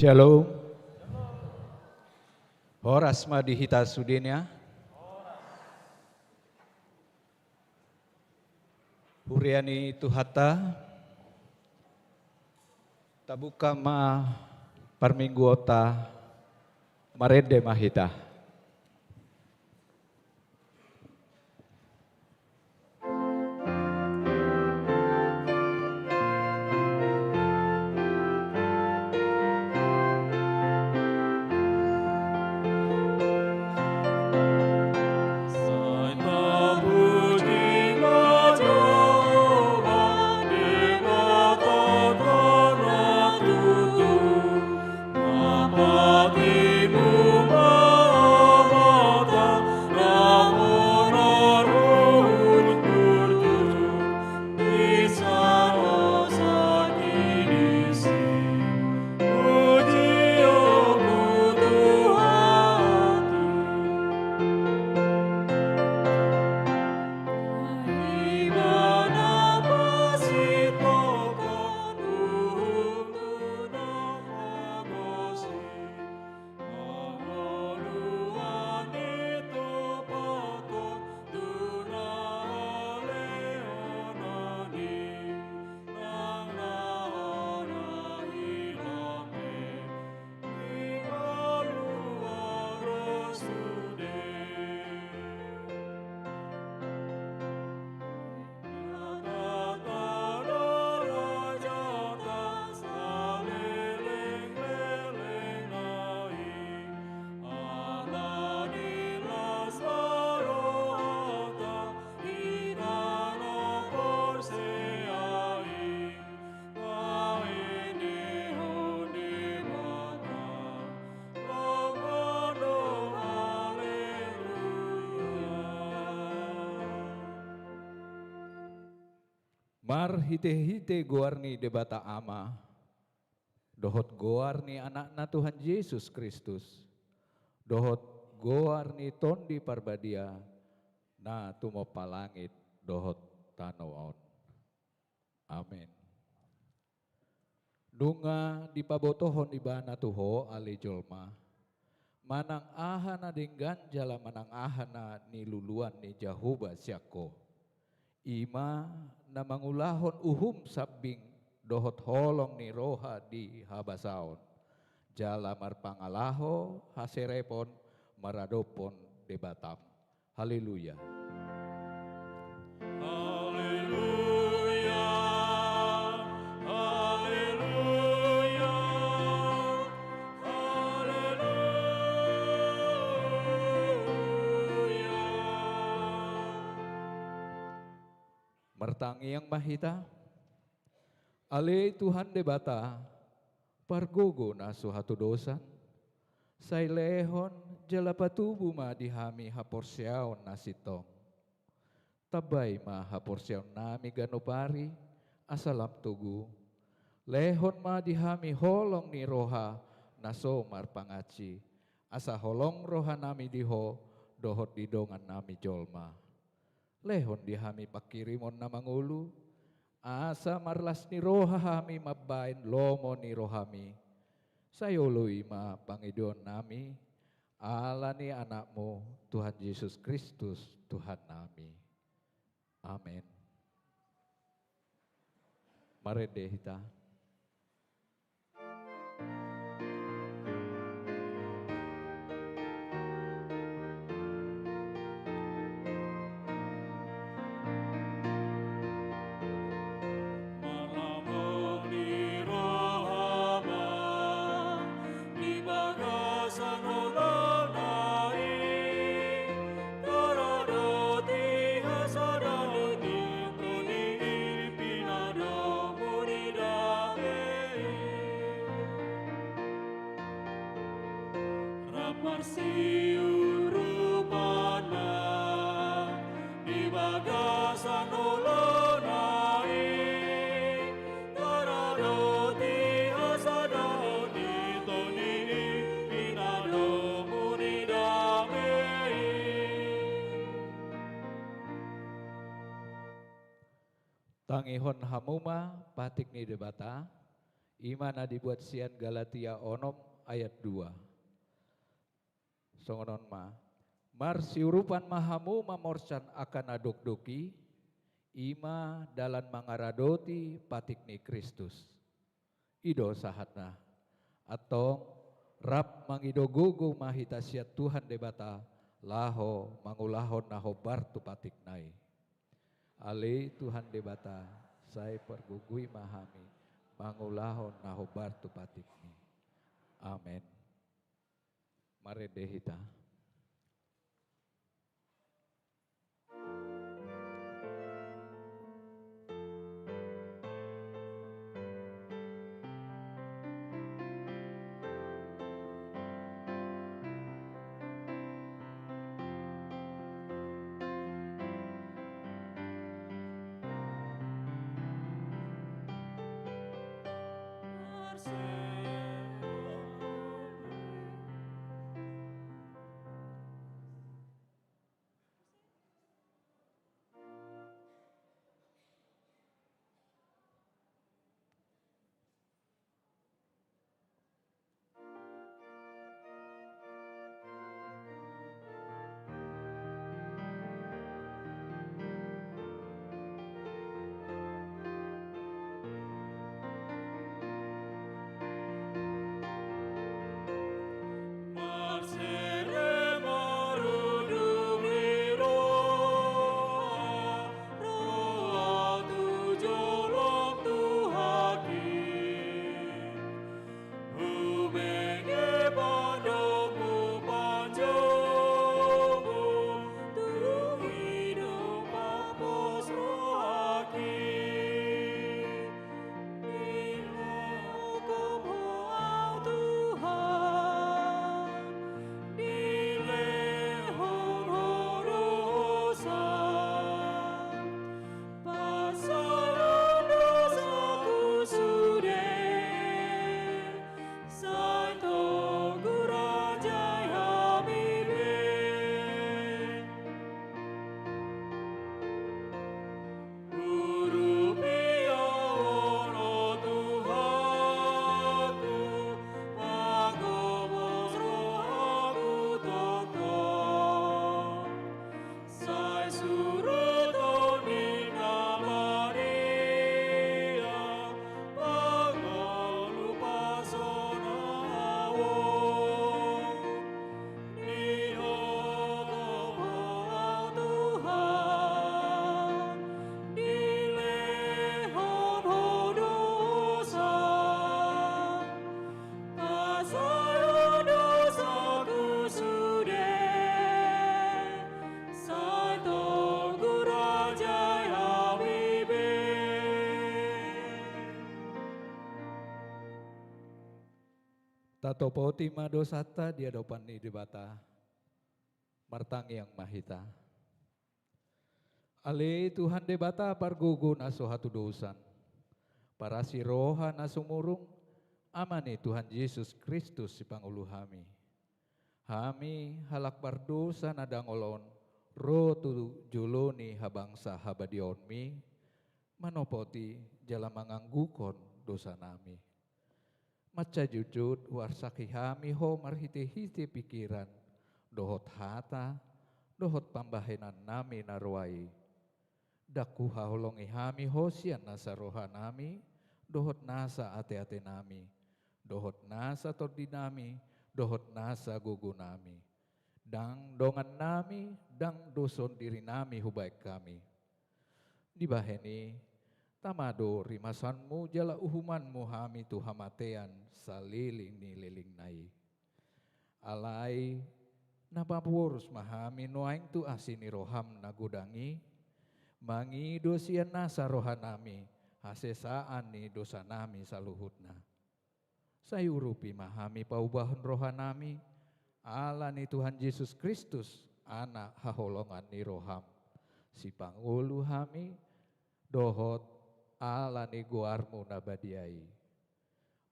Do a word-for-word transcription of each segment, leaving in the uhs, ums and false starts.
Shalom. Horas ma di hita sude nian. Huria ni Tuhanta, tabuka ma parmingguonta, marende ma hita. Marhitehite goar ni Debata Ama, dohot goar ni Anakna Tuhan Jesus Kristus, dohot goar ni Tondi Parbadia, na tumompa langit dohot tano on. Amen. Nunga dipabotohon Ibana tu ho, ale jolma, manang aha na denggan jala manang aha na niluluan ni Jahowa sian ho. I ma na mangulahon uhum sambing dohot holong ni roha di habasaon, jala marpangalaho haserepon maradophon Debatam. Haleluya. Haleluya, haleluya, haleluya. Martangiang ma hita. Ale Tuhan Debata, pargogo na so hatudosan, sai lehon jala patubu ma di hami haporseaon na sintong. Tambai ma haporseaonnami ganup ari, asa lam togu. Lehon ma di hami holong ni roha na so marpangansi, asa holong rohanami di ho dohot di dongannami jolma. Lehon di hami panghirimon na mangolu, asa marlas ni roha hami mambahen lomo ni rohami. Sai oloi ma pangidoannami, ala ni Anakmu, Tuhan Jesus Kristus, Tuhannami. Amen. Marende hita. Marlambok ni roha ma di bagasan ulaonna i, taradoti hasadaon ni Tondi i, pinadomu ni dame i. Rap marsiurupan ma di bagasan ulaonna i, taradoti hasadaon ni Tondi i, pinadomu ni dame i. Tangihon hamu ma patik ni Debata, I ma na dibuat sian Galatia onom ayat dua. Songon on ma, marsiurupan ma hamu mamorsan angka na dokdok i, i ma dalan mangaradoti patik ni Kristus. I do sahatna. Antong, rap mangido gogo ma hita sian Tuhan Debata, laho mangulahon na hombar tu patikna i. Ale Tuhan Debata, sai pargogoi ma hami mangulahon na hombar tu patikmi. Amen. Marende hita. Humenge pandomu panjoumu, tu hidop pos rohangki. Dilehon Ho au Tuhan, dilehon Ho dosa. Pasahat dosaku sude, sai togu raja i hami be. Urupi au, o Tuhanku, pagomos rohaku tongtong. Sai suruton ninna Maria, pangolu pasona au. Didokhon Ho au Tuhan, dilehon Ho dosa. Pasahat dosaku sude, sai togu raja i hami be. Tatopoti ma dosanta di adopan ni Debata. Martangiang ma hita. Ale Tuhan Debata pargogo na so hatudosan, parasi roha na sumurung, Ama ni Tuhan Jesus Kristus sipangolu hami. Hami halak pardosa na dangol on, ro tu jolo ni habangsa habadiaonmi, manopoti jala mangangguhon dosanami. Mansai jotjot huarsaki hami Ho marhitehite pingkiran, dohot hata, dohot pambahenannami na roa i. Ndang huhaholongi hami Ho sian nasa rohanami, dohot nasa ateatenami, dohot nasa tondinami, dohot nasa gogonami. Ndang dongannami, ndang doson dirinami hubahen hami. Dibahen i, tama do rimasanmu jala uhumanmu hami tu hamatean saleleng ni lelengna i. Alai, na paboros ma hami nuaeng tu asi ni roham na godang i, mangido sian nasa rohanami hasesaan ni dosanami saluhutna. Sai urupi ma hami paubahon rohanami, ala ni Tuhan Jesus Kristus, Anak haholongan ni roham, sipangolu hami, dohot ala ni goarmu na badia i.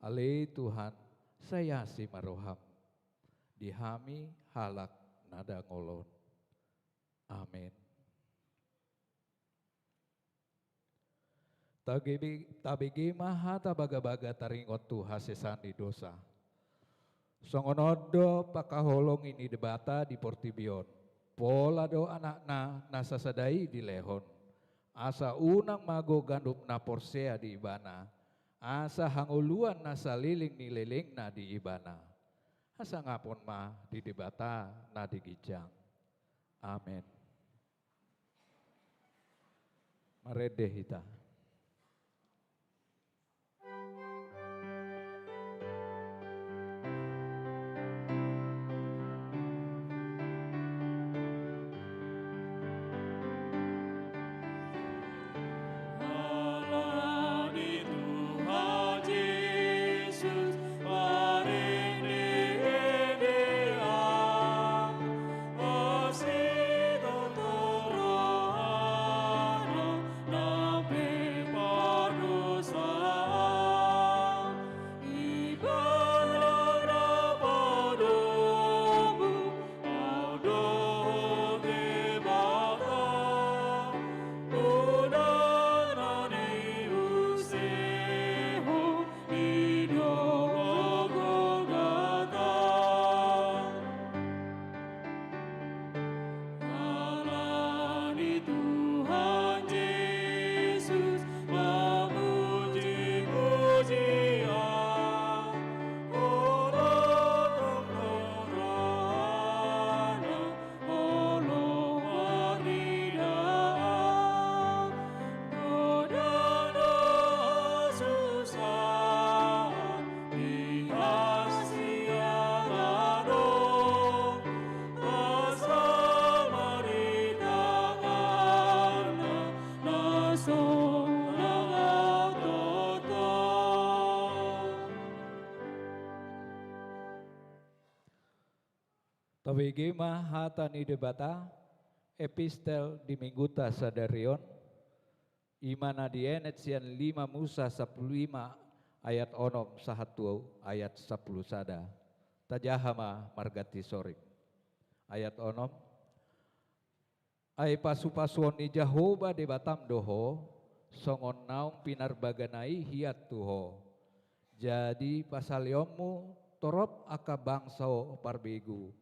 Ale Tuhan, sai asi ma roham di hami halak na dangol on. Amen. Tabege, tabege ma hata bagabaga taringot tu hasesaan ni dosa. Songon on do pangkaholongi ni Debata di portibi on. Pola do Anakna na sasada i dilehon, asa unang mago ganup na porsea di Ibana, asa hangoluan na saleleng ni lelengna di Ibana. Hasangapon ma di Debata na di ginjang. Amen. Marende hita. Ala ni Tuhan Jesus, marende-ende au, asi do torang na pe pardosa. Ibana na padomu, adong Debata, unang na niusehon, i do gogo data. Ala ni Tuhan Jesus, mamuji-muji au, olo tong rohana, olo marnida au, godang do hasusaan, di hasiangan on, asa marhite tanganna na so na tongtong. Tabege ma hata ni Debata, epistel di Mingguta sadari on, i ma na dienet sian lima Musa sampulu lima ayat onom sahat tu ayat sampulu sada. Tajaha ma marganti soring. Ayat onom. Ai pasu-pasuon ni Jahowa Debatam do ho, songon naung pinarbagana i hian tu ho. Jadi pasalionmu torop angka bangso parbegu,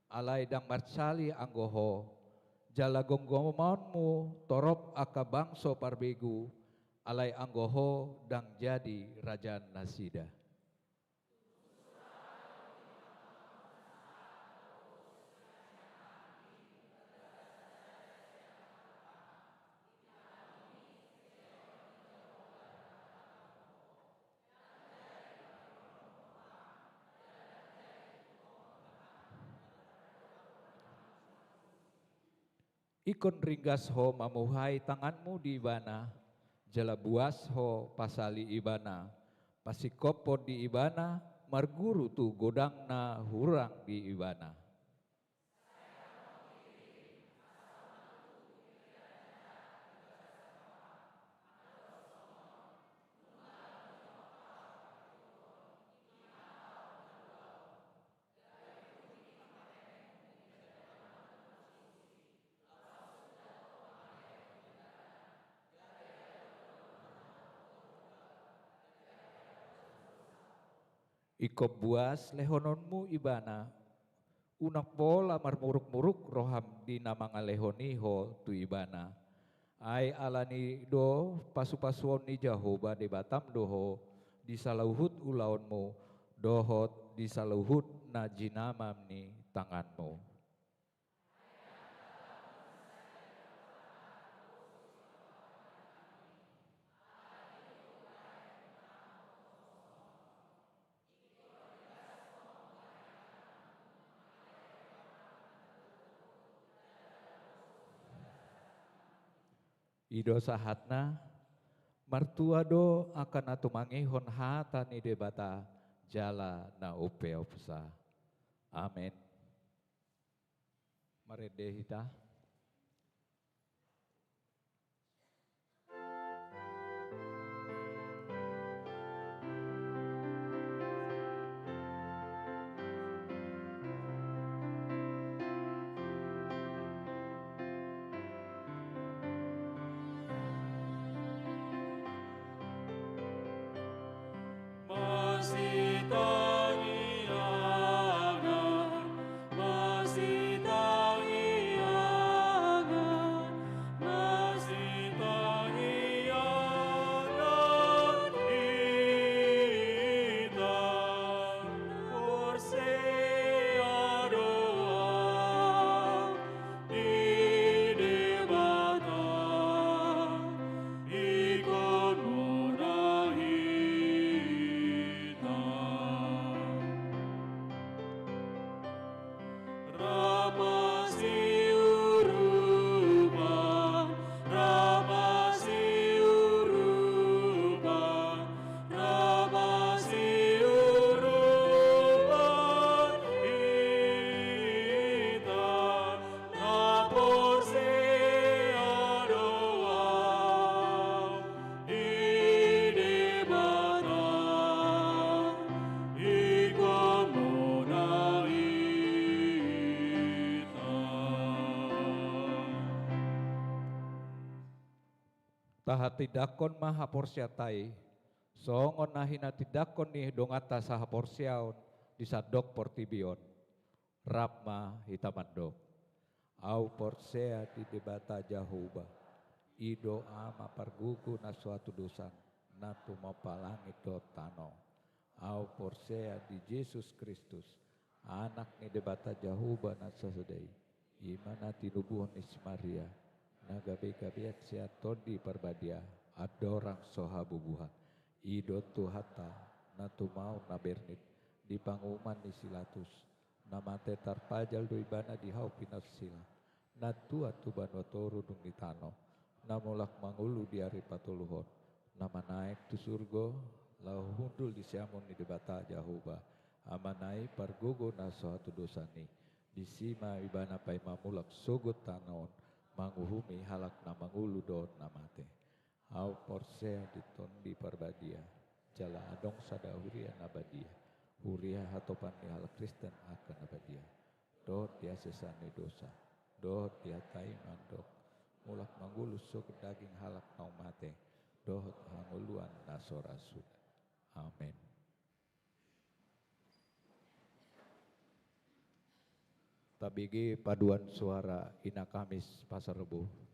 alai ndang marsali anggo ho, jala gomgomonmu torop angka bangso parbegu, alai anggo ho ndang jadi rajaannasida. Ingkon ringgas ho mamuhai tanganmu di Ibana, jala buas ho pasali Ibana, pasingkophon di Ibana, marguru tu godang na hurang di Ibana. Ingkon buas lehononmu Ibana, unang pola marmuruk-muruk roham di na mangalehon i ho tu Ibana. Ai ala ni do pasu-pasuon ni Jahowa Debatam do ho di saluhut ulaonmu, dohot di saluhut na jinama ni tanganmu. I do sahatna, martua do angka na tumangihon hata ni Debata jala na umpeopsa. Amen. Marende hita. Tahatindangkon ma haporseaonta i, songon na hinatindangkon ni donganta sahaporseaon di sandok portibi on. Rap ma hita mandok. Ahu porsea di Debata Jahowa, i do Ama pargogo na so hatudosan, na tumompa langit dohot tano. Ahu porsea di Jesus Kristus, Anak ni Debata Jahowa na sasada i, i ma na tinubuhon ni si Maria, na gabe gabean sian Tondi Parbadia, andorang so habubuhan. I do Tuhanta, na tumaon na bernit, di panguhuman ni si Pilatus, na mate tarpajal do ibana di hau pinarsilang, na tuat tu banua toru dung di tano, na mulak mangolu di ari patoluhon, na manaek tu surgo, laho hundul di siamun ni Debata Jahowa, Amana i pargogo na so hatudosan i, disi ma ibana paima mulak sogot tano on, manguhumi halak na mangolu dohot na mate. Ahu porsea di Tondi Parbadia, jala adong sada huria na badia, huria hatopan ni halak Kristen angka na badia, dohot di hasesaan ni dosa, dohot di hata i mandok, mulak mangolu sogot daging halak naung mate, dohot hangoluan na so ra suda. Amen. Tabege paduan suara Ina Kamis Pasar Rebo.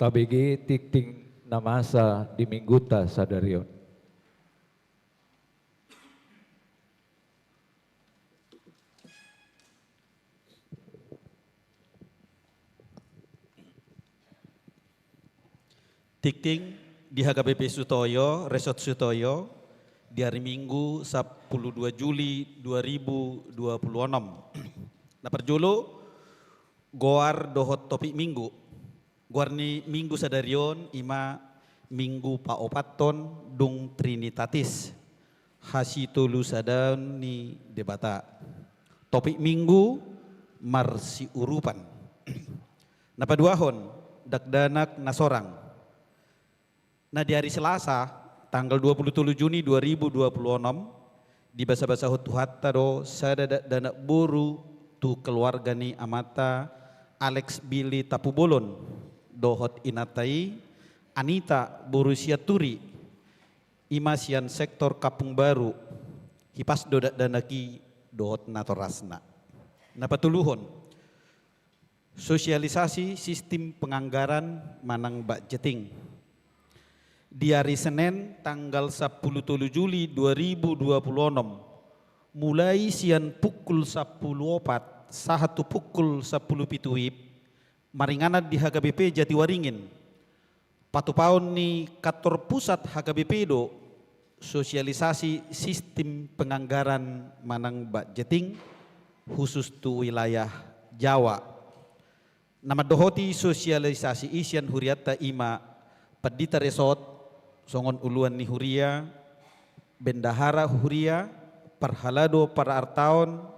Tabege tingting na masa di minggunta sadari on. Tingting di H K B P Sutoyo, Resort Sutoyo, di hari Minggu, sampulu dua Juli dua ribu dua puluh onom. Na parjolo, goar dohot topik Minggu. Goar ni Minggu sadari on i ma Minggu paopathon dung Trinitatis, hasitolusadaon ni Debata. Topik Minggu, marsiurupan. Na paduahon, dakdanak na sorang. Na di hari Selasa, tanggal dua puluh tolu Juni dua ribu dua puluh onom, dibasabasahon Tuhanta do sada dakdanak boru tu keluarga ni amanta Alex Billy Tapubolon dohot inanta i Anita boru Sianturi, i ma sian sektor Kampung Baru. Hipas do dakdanak i dohot natorasna. Na patoluhon, sosialisasi sistim penganggaran manang budgeting. Di hari Senen, tanggal sampulu tolu Juli dua ribu dua puluh onom, mulai sian pukul sampulu opat sahat tu pukul sampulu pitu wib, maringanan di H K B P Jatiwaringin. Patupaon ni kantor pusat H K B P do sosialisasi sistim penganggaran manang budgeting khusus tu wilayah Jawa. Na mandohoti sosialisasi i sian hurianta i ma pandita resort, songon uluan ni huria, bendahara huria, parhalado parartaon,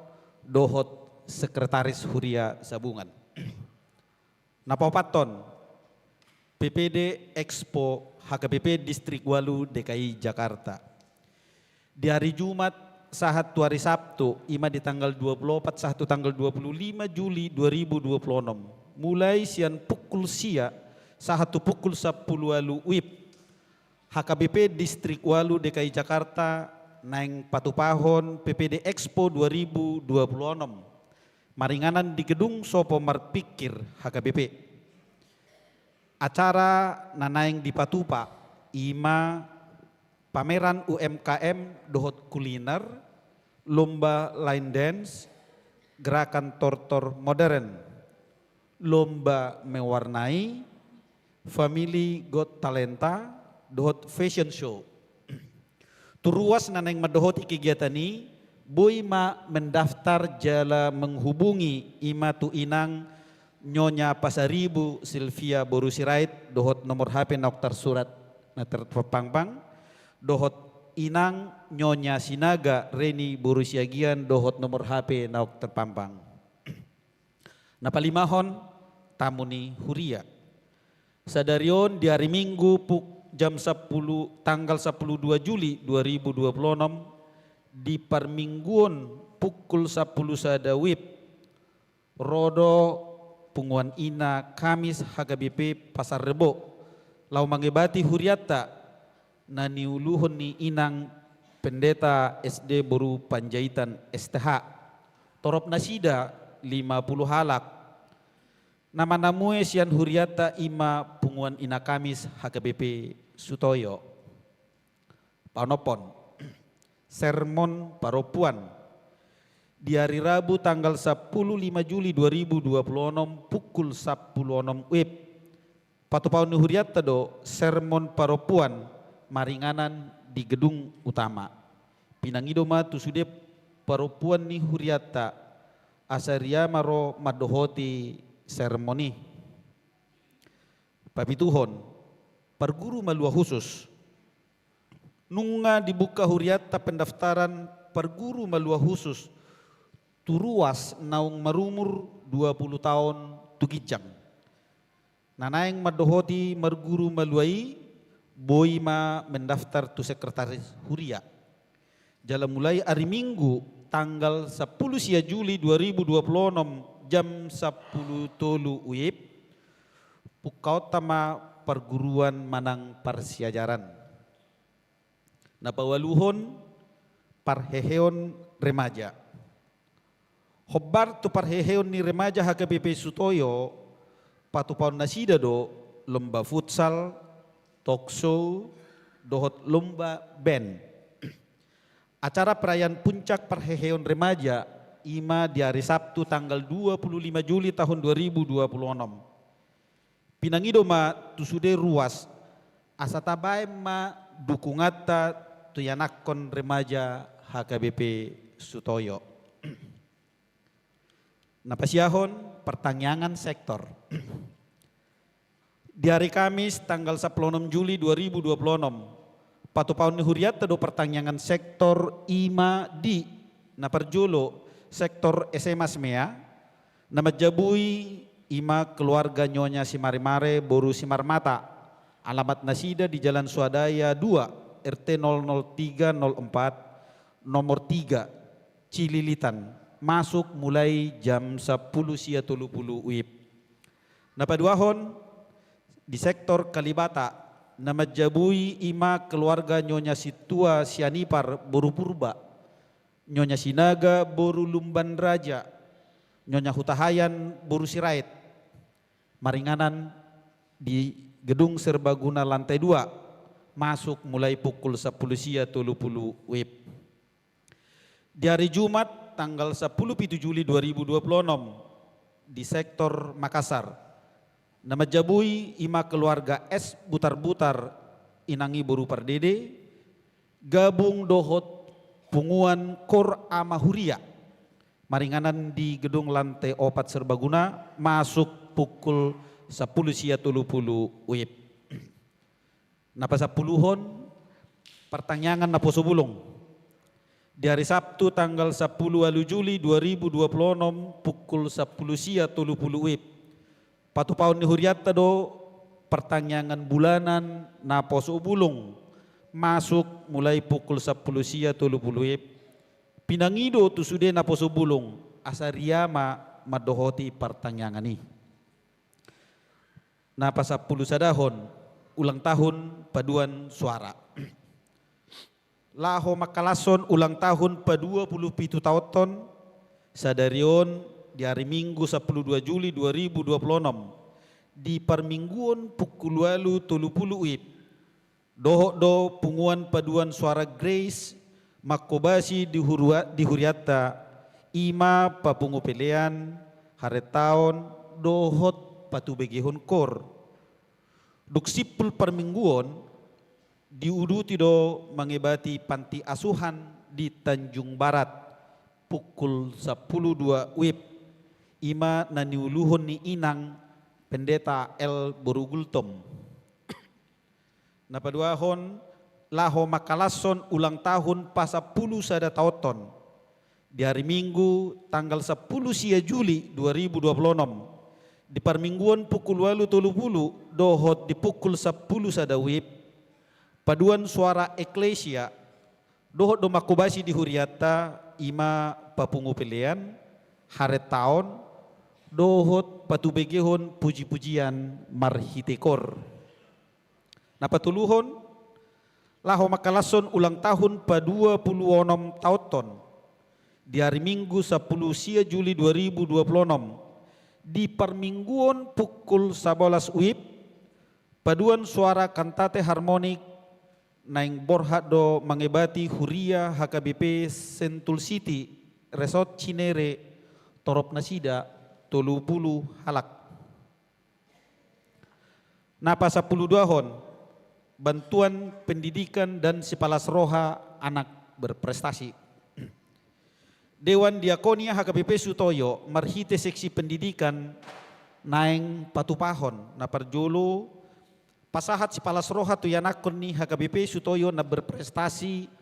dohot sekretaris huria sabungan. Na paopathon, P P D Expo H K B P Distrik Walu D K I Jakarta. Di hari Jumat sahat tu hari Sabtu, i ma di tanggal dua puluh opat sahat tu tanggal dua puluh lima Juli dua ribu dua puluh onom, mulai sian pukul sia sahat tu pukul sampulu ualu wib, H K B P Distrik Walu D K I Jakarta naeng patupahon P P D Expo dua ribu dua puluh onom, maringanan di gedung Sopo Marpikir H K B P. Acara na naeng dipatupa i ma pameran U M K M dohot kuliner, lomba line dance, gerakan tortor modern, lomba mewarnai, Family Got Talenta, dohot fashion show. Tu ruas na naeng mandohoti kegiatan i, boi ma mendaftar jala menghubungi i ma tu inang Nyonya Pasaribu Silvia boru Sirait dohot nomor H P naung tarsurat na terpampang, dohot inang Nyonya Sinaga Reni boru Siagian dohot nomor H P naung terpampang. Na palimahon, tamu ni huria. Sadari on di hari Minggu puk-, jam sampulu, tanggal sampulu dua Juli dua ribu dua puluh onom, di parmingguon pukul sampulu sada wib, ro do punguan ina Kamis H K B P Pasar Rebo, laho mangebati hurianta, na niuluhon ni inang Pendeta S D boru Panjaitan S T H. Torop nasida lima puluh halak. Na manamue sian hurianta i ma punguan ina Kamis H K B P Sutoyo. Paonomhon, sermon parompuan. Di hari Rabu tanggal sampulu lima Juli dua ribu dua puluh onom pukul sampulu onom wib, patupaon ni hurianta do sermon parompuan maringanan di gedung utama. Pinangido ma tu sude parompuan ni hurianta asa ria ma ro mandohoti sermon i. Papituhon, parguru malua khusus. Nunga dibuka hurianta pendaftaran parguru malua khusus tu ruas naung marumur dua puluh taon tu ginjang. Na naeng mandohoti parguru malua i, boi ma mendaftar tu sekretaris huria. Jala mulai ari Minggu tanggal sampulu sia Juli dua ribu dua puluh onom jam sampulu tolu wib, pungkaonta ma parguruan manang parsiajaran. Na paualuhon, parheheon remaja. Hombar tu parheheon ni remaja H K B P Sutoyo, patupaon nasida do lomba futsal, talk show, dohot lomba band. Acara perayaan puncak parheheon remaja i ma di ari Sabtu tanggal dua puluh lima Juli tahun dua ribu dua puluh enam. Pinangido ma tu sude ruas, asa tabaen ma dukunganta tu ianakhon remaja H K B P Sutoyo. Na pasiahon, partangiangan sektor. Di ari Kamis tanggal sampulu onom Juli dua ribu dua puluh onom, patupaon ni hurianta do partangiangan sektor i ma di, na parjolo, sektor S M A Smea, na manjabui i ma keluarga Nyonya Simaremare boru Simarmata, alamat nasida di Jalan Swadaya dua, R T nol nol tiga nol empat, nomor tiga, Cililitan, masuk mulai jam sampulu sia tolu pulu WIB. Na paduahon, di sektor Kalibata, na manjabui i ma keluarga Nyonya Sintua Sianipar boru Purba, Nyonya Sinaga boru Lumban Raja, Nyonya Hutahayan boru Sirait, maringanan di Gedung Serbaguna lantai dua, masuk mulai pukul sampulu sia tolu pulu WIB. Di ari Jumat tanggal sampulu pitu Juli dua ribu dua puluh onom, di sektor Makassar, na manjabui i ma keluarga S Butarbutar, inang i boru Pardede, gabung dohot punguan Kor Ama Huria, maringanan di gedung lantai opat Serbaguna, masuk pukul sampulu sia tolu pulu WIB. Na pasampuluhon, partangiangan naposo bulung. Di ari Sabtu tanggal sampulu ualu Juli dua ribu dua puluh onom pukul sampulu sia tolu pulu WIB, patupaon ni hurianta do partangiangan bulanan naposo bulung, masuk mulai pukul sampulu sia tolu pulu WIB. Pinangido tu sude naposo bulung, asa ria ma mandohoti partangiangan i. Na pasampulu sadahon, ulang tahun paduan suara. Laho mangkalashon ulang tahun padua pulu pitu taonhon, sadari on, di ari Minggu sampulu dua Juli dua ribu dua puluh onom, di parmingguon pukul ualu tolu pulu WIB, dohot do punguan paduan suara Grace, mangkobasi di hurua-, di hurianta, i ma papungu pelean, harentaon, dohot patubegehon kor. Dung simpul parmingguon, diuduti do mangebati panti asuhan di Tanjung Barat, pukul sampulu dua WIB, i ma na niuluhon ni inang Pendeta L boru Gultom. Na paduahon, laho mangkalashon ulang tahun pasampulu sada taonhon. Di ari Minggu, tanggal sampulu sia Juli dua ribu dua puluh onom, di parmingguon pukul ualu tolu pulu dohot di pukul sampulu sada WIB, paduan suara Eklesia, dohot do mangkobasi di hurianta, i ma papungu pelean, harentaon, dohot patubegehon puji-pujian marhite kor. Na patoluhon, laho mangkalashon ulang tahun padua pulu onom taonhon. Di ari Minggu sampulu sia Juli dua ribu dua puluh onom, di parmingguon pukul sabolas WIB, paduan suara Kantate Harmonik naeng borhat do mangebati huria H K B P Sentul City, Resort Cinere, torop nasida tolu pulu halak. Na pasampulu duahon, bantuan pendidikan dan sipalas roha anak berprestasi. Dewan Diakonia H K B P Sutoyo marhite seksi pendidikan naeng patupahon, na parjolo, pasahat sipalas roha tu ianakhon ni H K B P Sutoyo na berprestasi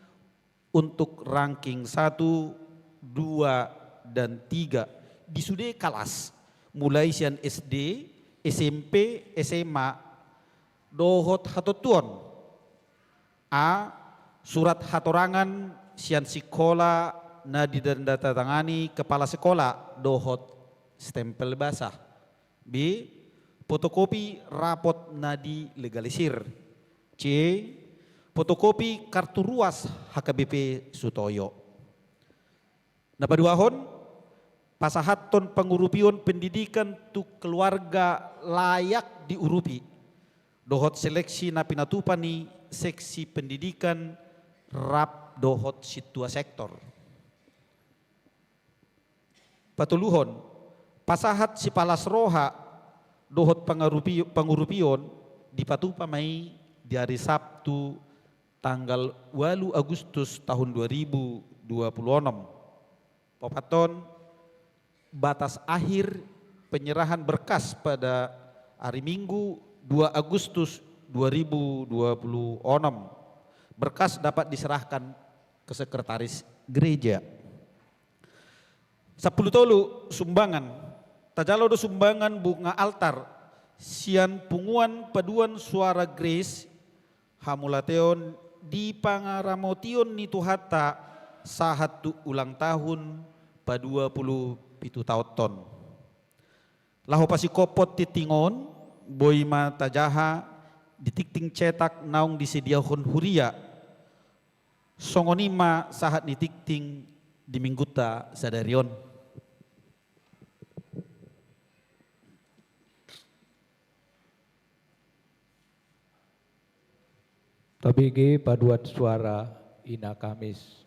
untuk ranking satu, dua, dan tiga di sude kalas, mulai sian S D, S M P, S M A, dohot hatontuon. A. Surat hatorangan sian sikola na ditandatangani kepala sekola dohot stempel basah. B. Fotokopi rapot na dilegalisir. C. Fotokopi kartu ruas H K B P Sutoyo. Na paduahon, pasahathon pangurupion pendidikan tu keluarga layak diurupi. dohot seleksi na pinatupa ni seksi pendidikan rap dohot sintua sektor. Patoluhon, pasahat sipalas roha dohot pangarupi-, pangurupion dipatupa ma i di ari Sabtu tanggal ualu Agustus tahun dua ribu dua puluh onom. Paopathon, batas akhir penyerahan berkas pada hari Minggu dua Agustus dua ribu dua puluh onom. Berkas dapat diserahkan ke sekretaris gereja. Sampulu tolu, sumbangan. Tajalo do sumbangan bunga altar sian punguan paduan suara Grace, hamauliateon di pangaramotion ni Tuhanta sahat tu ulang tahun paduapulu pitu taonhon. Laho pasingkophon tingting on, boi ma tajaha di tingting cetak naung disediahon huria. Songon i ma sahat ni tingting di minggunta sadari on. Tabege paduan suara Ina Kamis.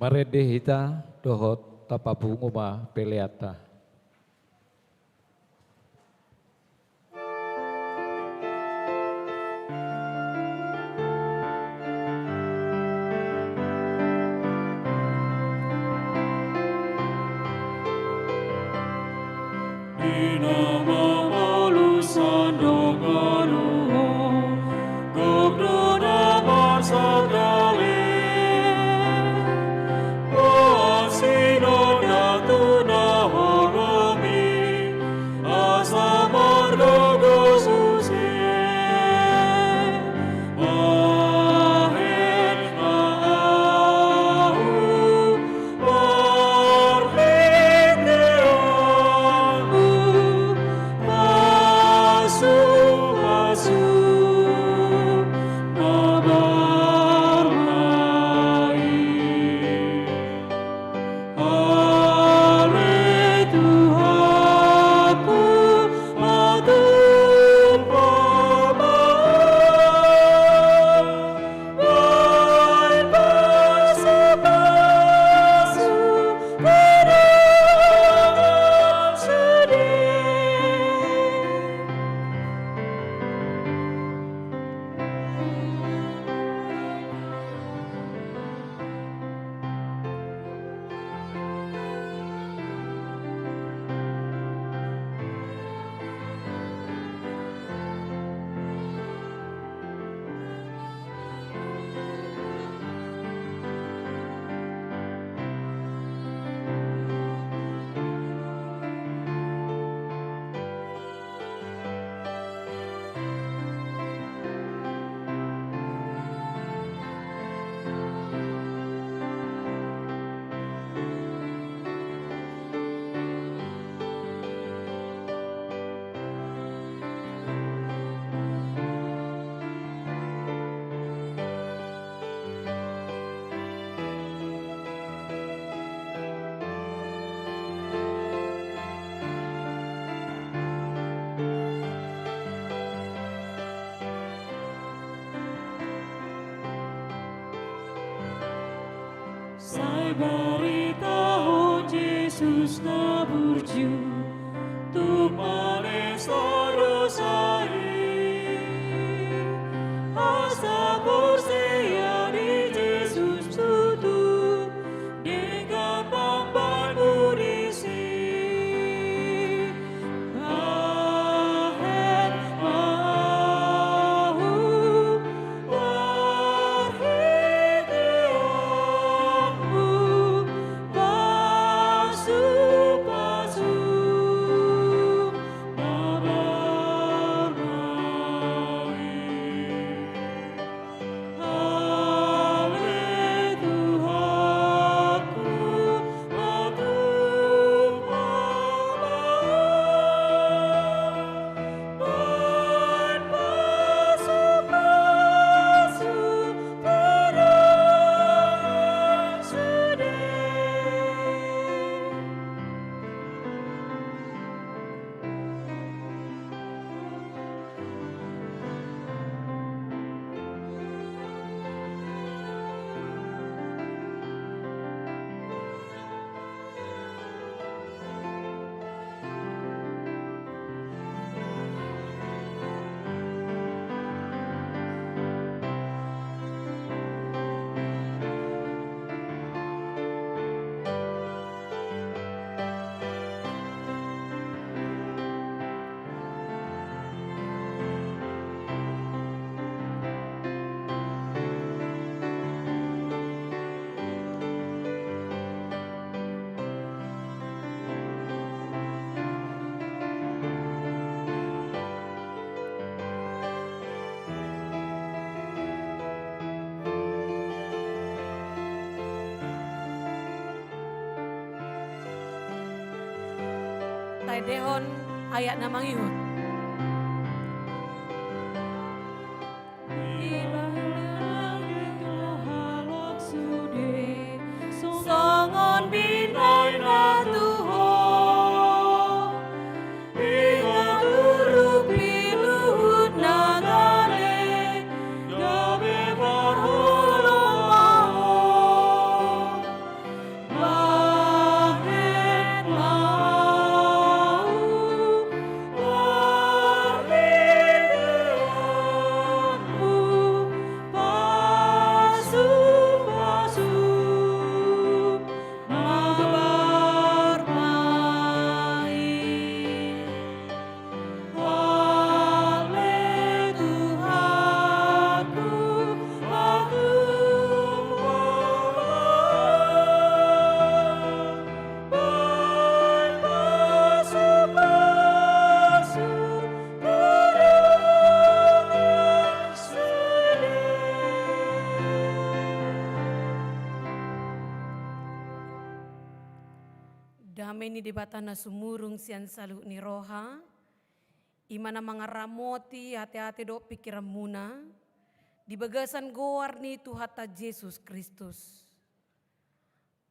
Marende hita dohot tapapungu ma peleanta. Di na mamolus sandok ngolu, gok do na marsagale. Boan sinonduk tu na holom i, asa margogo muse. Bahen ma ahu parmeteonmu, pasupasu na barmain. Ale Tuhanku, patumpak ma ahu, bahen pasupasu tu dongan sude. Sai baritahon Jesus na burju tu pangalaho dosa i. Asa porsea di Jesus tutu, denggan mambahen hudisi. Bahen ma ahu parmeteonmu, pasupasu na barmain. Ale Tuhanku, patumpak ma ahu, bahen pasupasu tu dongan sude. Taendehon ayat na mangihut. Dibahen halak sude songon binahen na tu Ho. Ingot hurupi luhut na gale, gabe parholong ma Ho. Ni Debata na sumurung sian saluhut ni roha, i ma na mangaramoti ateate dohot pingkiranmuna, di bagasan goar ni Tuhanta Jesus Kristus.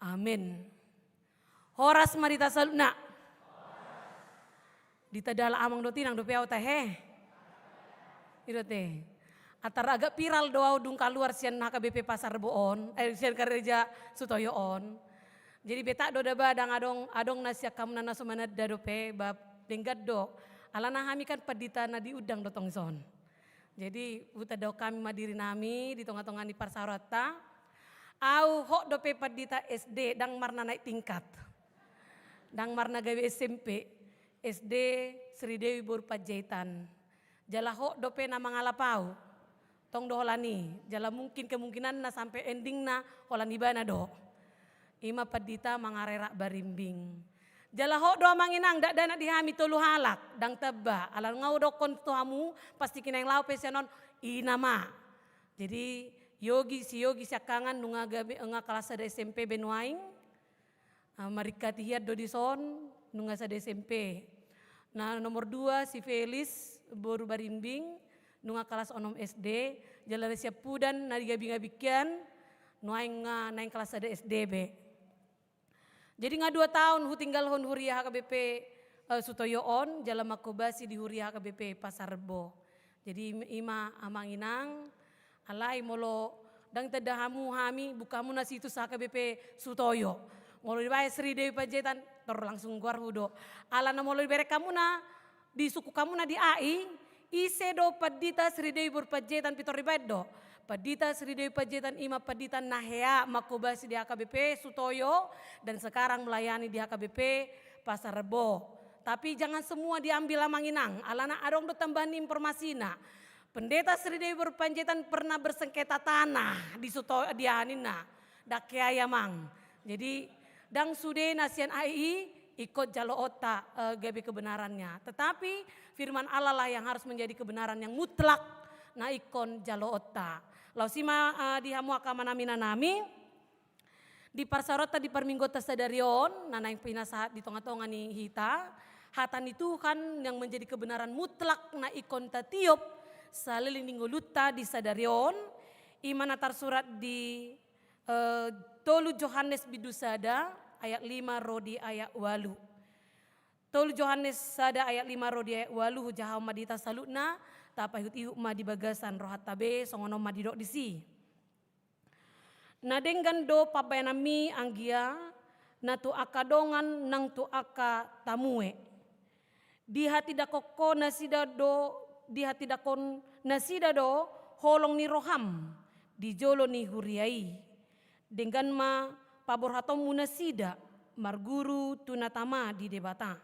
Amen. Horas ma di hita saluhutna. Di hita dalan amang dohot inang dope au tahe. I do te. Antar agak viral do au dung kaluar sian H K B P Pasar Rebo on, eh, sian kareja Sutoyo on. Jadi betak do daba ndang adong, adong na sian hamu na so mananda dope, ba denggan do. Alana hami kan pandita na diundang do tong dison. Jadi hutanda hami ma dirinami di tonga-tonga ni parsaoranta. Au hot dope pandita S D, ndang marna naik tingkat. Ndang marna gabe S M P. S D Sridewi boru Panjaitan. Jala hot dope na mangalap au. Tong do holan i, jala mungkin kemungkinanna sampe endingna holan ibana do. I ma pandita Mangarerak Barimbing. Jala hot do amang inang, dakdanak di hami tolu halak, ndang tamba, ala nga hudokkon tu hamu, pasti kinaeng laho pe sian on, i nama. Jadi Yogi, si Yogi siangkangan nunga gabe, nunga kalas sada S M P be nuaeng. Ah, maringkati hian do dison, nunga sada S M P. Na nomor dua si Felis boru Barimbing, nunga kalas onom S D, jala na siampudan na di gabing-gabing hian, nuaeng nga naeng kalas sada S D be. Jadi nga dua taon hutinggalhon huria H K B P, eh, Sutoyo on, jala manghobasi di huria H K B P Pasar Rebo. Jadi i ma amang inang, alai molo ndang tanda hamu hami, buka hamu na situs H K B P Sutoyo. Molo dibaen Sridewi Panjaitan, tor langsung goarhu do. Alana molo dibereng hamu na, disungkun hamu na di A I, ise do pandita Sridewi boru Panjaitan, pintor dibaen do. Pandita Sridewi Panjaitan i ma pandita na hea manghobasi di H K B P Sutoyo dan sekarang melayani di H K B P Pasar Rebo. Tapi jangan semua diambil amang inang, alana adong do tambahan ni informasina. Pendeta Sridewi boru Panjaitan pernah bersengketa tanah di Suto-, di aha ninna. Ndang hea i amang. Jadi ndang sude na sian A I ingkon jaloonta, eh, gabe kebenarannya. Tetapi firman Allah lah yang harus menjadi kebenaran yang mutlak na ingkon jaloonta. Laos i ma, eh, di hamu angka amanami inanami. Di parsaoranta di parmingguonta sadari on, na naeng pinasahat di tonga-tonga ni hita, hata ni Tuhan yang menjadi kebenaran mutlak na ingkon tatiop saleleng ni ngolunta di sadari on, i ma na tarsurat di, eh, tolu Johannes bindu sada ayat lima ro di ayat ualu. Tolu Johannes sada ayat lima ro di ayat ualu, hujahahon ma di hita saluhutna, tapaihut-ihut ma di bagasan rohanta be, songon on ma didok disi. Na denggan do pambahenanmi anggia, na tu angka dongan nang tu angka tamue. Dihatindangkon nasida do, dihatindangkon nasida do holong ni roham di jolo ni huria i. Denggan ma paborhatonmu nasida marguru tu na tama di Debata.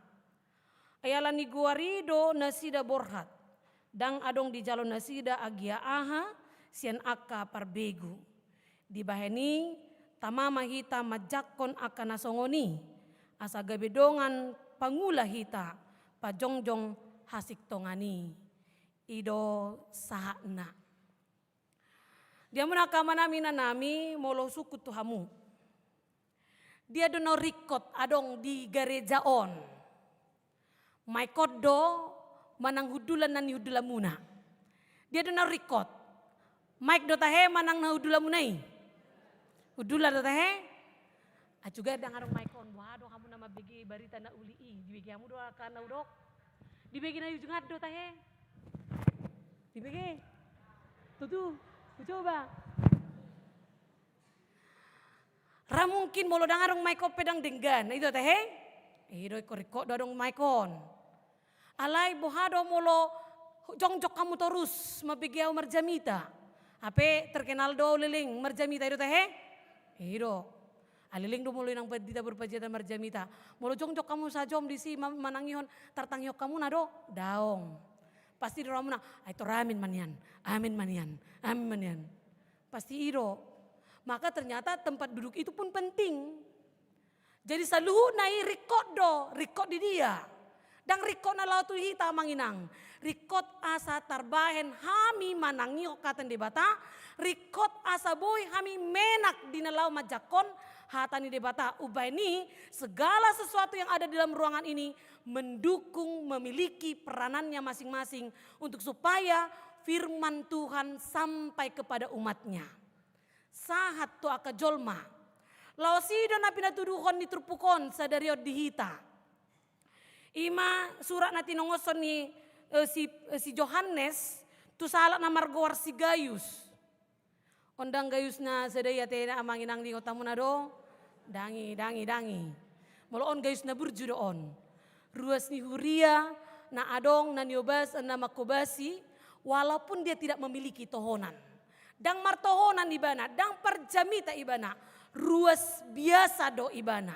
Ai ala ni goar i do nasida borhat, ndang adong dijalo nasida anggia aha sian angka parbegu. Dibahen i, tama ma hita manjangkon angka na songon i, asa gabe dongan pangula hita pajongjong hasintongan i. I do sahatna. Di hamuna angka amanami inanami, molo husungkun tu hamu. Dia do na ringkot adong di gareja on? Maek on do manang hundulan na nihundulanmuna? Dia do na ringkot? Maek do tahe manang na hundulanmuna i? Hundulan do tahe? Ai juga ndang adong maek on, boha do hamu na mambege barita na uli i, dibege hamu do angka na hudok? Dibege na di ujung an do tahe? Dibege? Tutu, hucoba. Ra mungkin molo ndang adong maek on pe ndang denggan, i do tahe? I do, ingkon ringkot do adong maek on. Alai boha do molo jongjong hamu torus mambege au marjamita? Hape terkenal do au leleng marjamita, i do tahe? I do. Ai leleng do molo inang pandita boru Panjaitan marjamita. Molo jongjong hamu sajom disi ma-, manangihon, tartangihon hamuna do? Daong. Pasti do rohamuna, ai tor amin ma nian, amin ma nian, amin ma nian. Pasti i do. Maka ternyata tempat duduk itu pun penting. Jadi saluhutna i ringkot do, ringkot di dia? Ndang ringkot na laho tu hita amang inang. Ringkot asa tarbahen hami manangihon hata ni Debata, ringkot asa boi hami menak di na laho manjangkon Hata ni Debata, umbahen i segala sesuatu yang ada di dalam ruangan ini mendukung, memiliki peranannya masing-masing untuk supaya firman Tuhan sampai kepada umatnya. Sahat tu angka jolma. Laos i do na pinatuduhon ni turpuk on sadari on di hita. I ma surat na tinongoshon ni, eh, si, eh, si Johannes tu sahalak na margoar si Gayus. Ndang Gayus na sada i ate, amang inang, diingot hamuna do? Ndang i, ndang i, ndang i. Molo on Gayus na burju do on. Ruas ni huria na adong na niobas, na manghobasi, walaupun dia tidak memiliki tohonan. Ndang martohonan ibana, ndang parjamita ibana. Ruas biasa do ibana.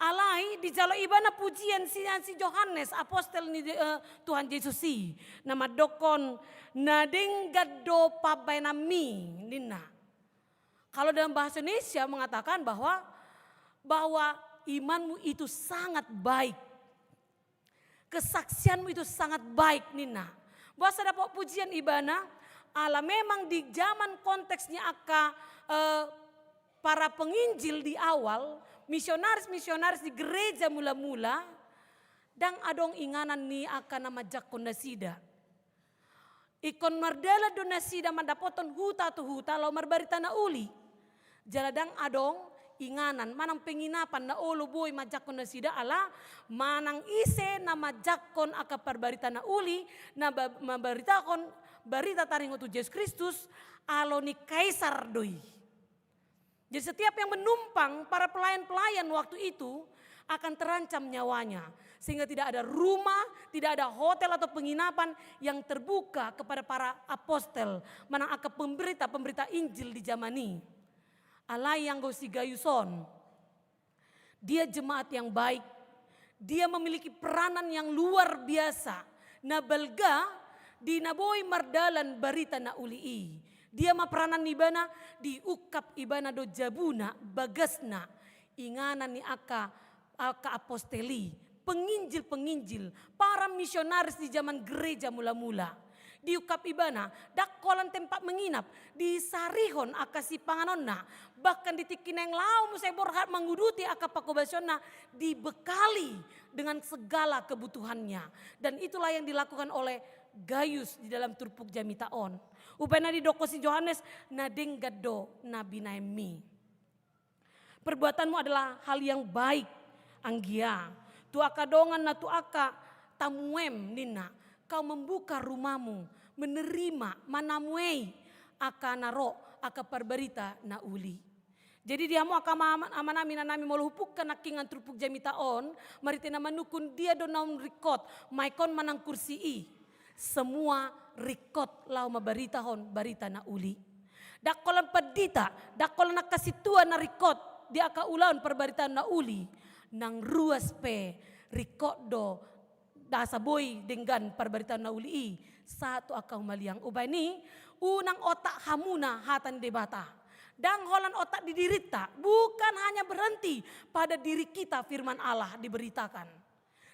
Alai dijalo ibana pujian sian si Johannes, apostel ni, eh, Tuhan Jesus i, na mandokkon, na denggan do pambahenanmi, ninna. Kalau dalam bahasa Indonesia mengatakan bahwa, bahwa imanmu itu sangat baik. Kesaksianmu itu sangat baik, ninna. Boasa dapot pujian ibana, ala memang di zaman konteks ni angka, eh, para penginjil di awal, misionaris-misionaris di gereja mula-mula, ndang adong inganan ni angka na manjangkon nasida. Ingkon mardalan do nasida mandapothon huta tu huta laho marbarita na uli. Jala ndang adong inganan manang penginapan na olo boi manjangkon nasida, ala manang ise na manjangkon angka parbarita na uli, na ba-, mambaritahon barita taringot tu Jesus Kristus, alo ni Kaisar do i. Jadi setiap yang menumpang, para pelayan-pelayan waktu itu akan terancam nyawanya. Sehingga tidak ada rumah, tidak ada hotel atau penginapan yang terbuka kepada para apostel, manang angka pemberita-pemberita Injil di zaman i. Alai anggo si Gayus on, dia jemaat yang baik, dia memiliki peranan yang luar biasa, na balga di na boi mardalan barita na uli i. Dia ma peranan ni ibana, diungkap ibana do jabuna, bagasna, inganan ni angka, angka apostel i, penginjil-penginjil, para misionaris di zaman gereja mula-mula. Diungkap ibana, ndang holan tempat menginap, disarihon angka sipanganonna, bahkan di tingki naeng laho muse borhat manguduti angka panghobasionna, dibekali dengan segala kebutuhannya. Dan itulah yang dilakukan oleh Gayus di dalam turpuk jamita on. Umbahen na didokkon si Johannes, na denggan do na binahenmi. Perbuatanmu adalah hal yang baik, anggia. Tu angka dongan na tu angka tamuem, ninna, kau membuka rumahmu, menerima, manamuei angka na ro, angka parbarita na uli. Jadi di hamu angka ama-, amanami, inanami, molo hupungka nangkiningan turpuk jamita on, marhite na manungkun dia do naung ringkot, maek on manang kursi i. Semua ringkot laho mambaritahon barita na uli. Ndang holan pandita, ndang holan angka sintua na ringkot di angka ulaon parbaritaan na uli. Nang ruas pe ringkot do asa boi denggan parbaritaan na uli i sahat tu angka humaliang. Umbahen i, unang otak hamuna hata ni Debata. Ndang holan otak di dirinta, bukan hanya berhenti pada diri kita firman Allah diberitakan.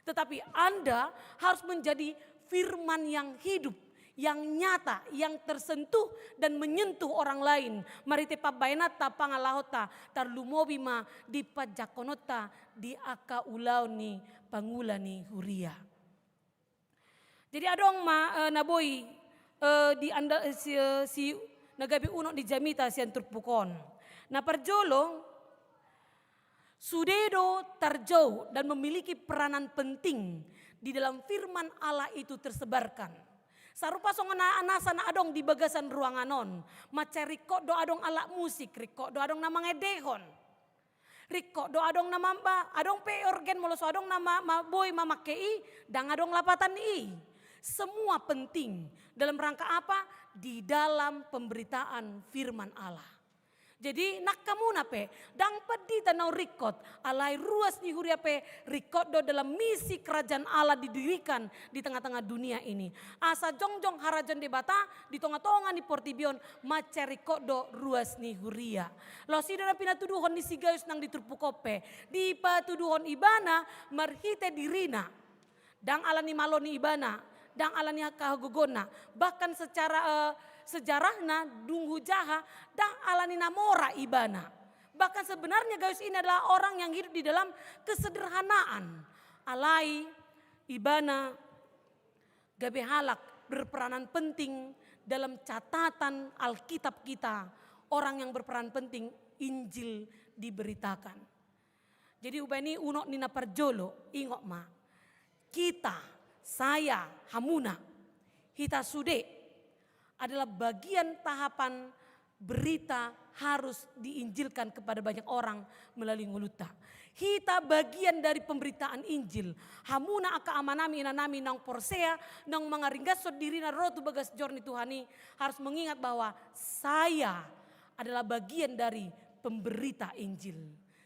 Tetapi Anda harus menjadi firman yang hidup, yang nyata, yang tersentuh dan menyentuh orang lain. Marhite pambahenanta, pangalahonta, tarlumobi ma di panjangkononta di angka ulaon ni pangula ni huria. Jadi adong ma, eh, na boi, eh, di anda, eh, si, eh, si na gabe unok ni jamita sian turpuk on. Na parjolo, sude do tarjou dan memiliki peranan penting di dalam firman Allah itu tersebarkan. Sarupa songon na, nasa na adong di bagasan ruangan on. Mansai ringkot do adong alat musik, ringkot do adong na mangendehon. Ringkot do adong na mamba, adong pe orgen, molo so adong na ma-, ma-, boi mamangke i, ndang adong lapatan i. Semua penting. Dalam rangka apa? Di dalam pemberitaan firman Allah. Jadi, nangkamuna pe, ndang pandita naung ringkot, alai ruas ni huria pe ringkot do dalam misi kerajaan Allah didirikan di tengah-tengah dunia ini. Asa jongjong harajaon Debata di tonga-tonga ni portibi on, mansai ringkot do ruas ni huria. Laos i do na pinatuduhon ni si Gayus nang di turpuk on pe, dipatuduhon ibana marhite dirina. Ndang ala ni malo ni ibana, ndang ala ni angka hagogoonna, bahkan secara, eh, sejarahna dung hujaha, ndang ala ni na mora ibana. Bahkan sebenarnya Gaius ini adalah orang yang hidup di dalam kesederhanaan. Alai ibana gabe halak berperanan penting dalam catatan Alkitab kita, orang yang berperan penting Injil diberitakan. Jadi hubaen i unok ni na parjolo, ingot ma. Kita, saya, hamuna, hita sude adalah bagian tahapan berita harus diinjilkan kepada banyak orang melalui ngolunta. Hita bagian dari pemberitaan Injil. Hamuna angka amanami inanami naung porsea, naung mangaringgashon dirina ro tu bagas jor ni Tuhan i, harus mengingat bahwa saya adalah bagian dari pemberita Injil.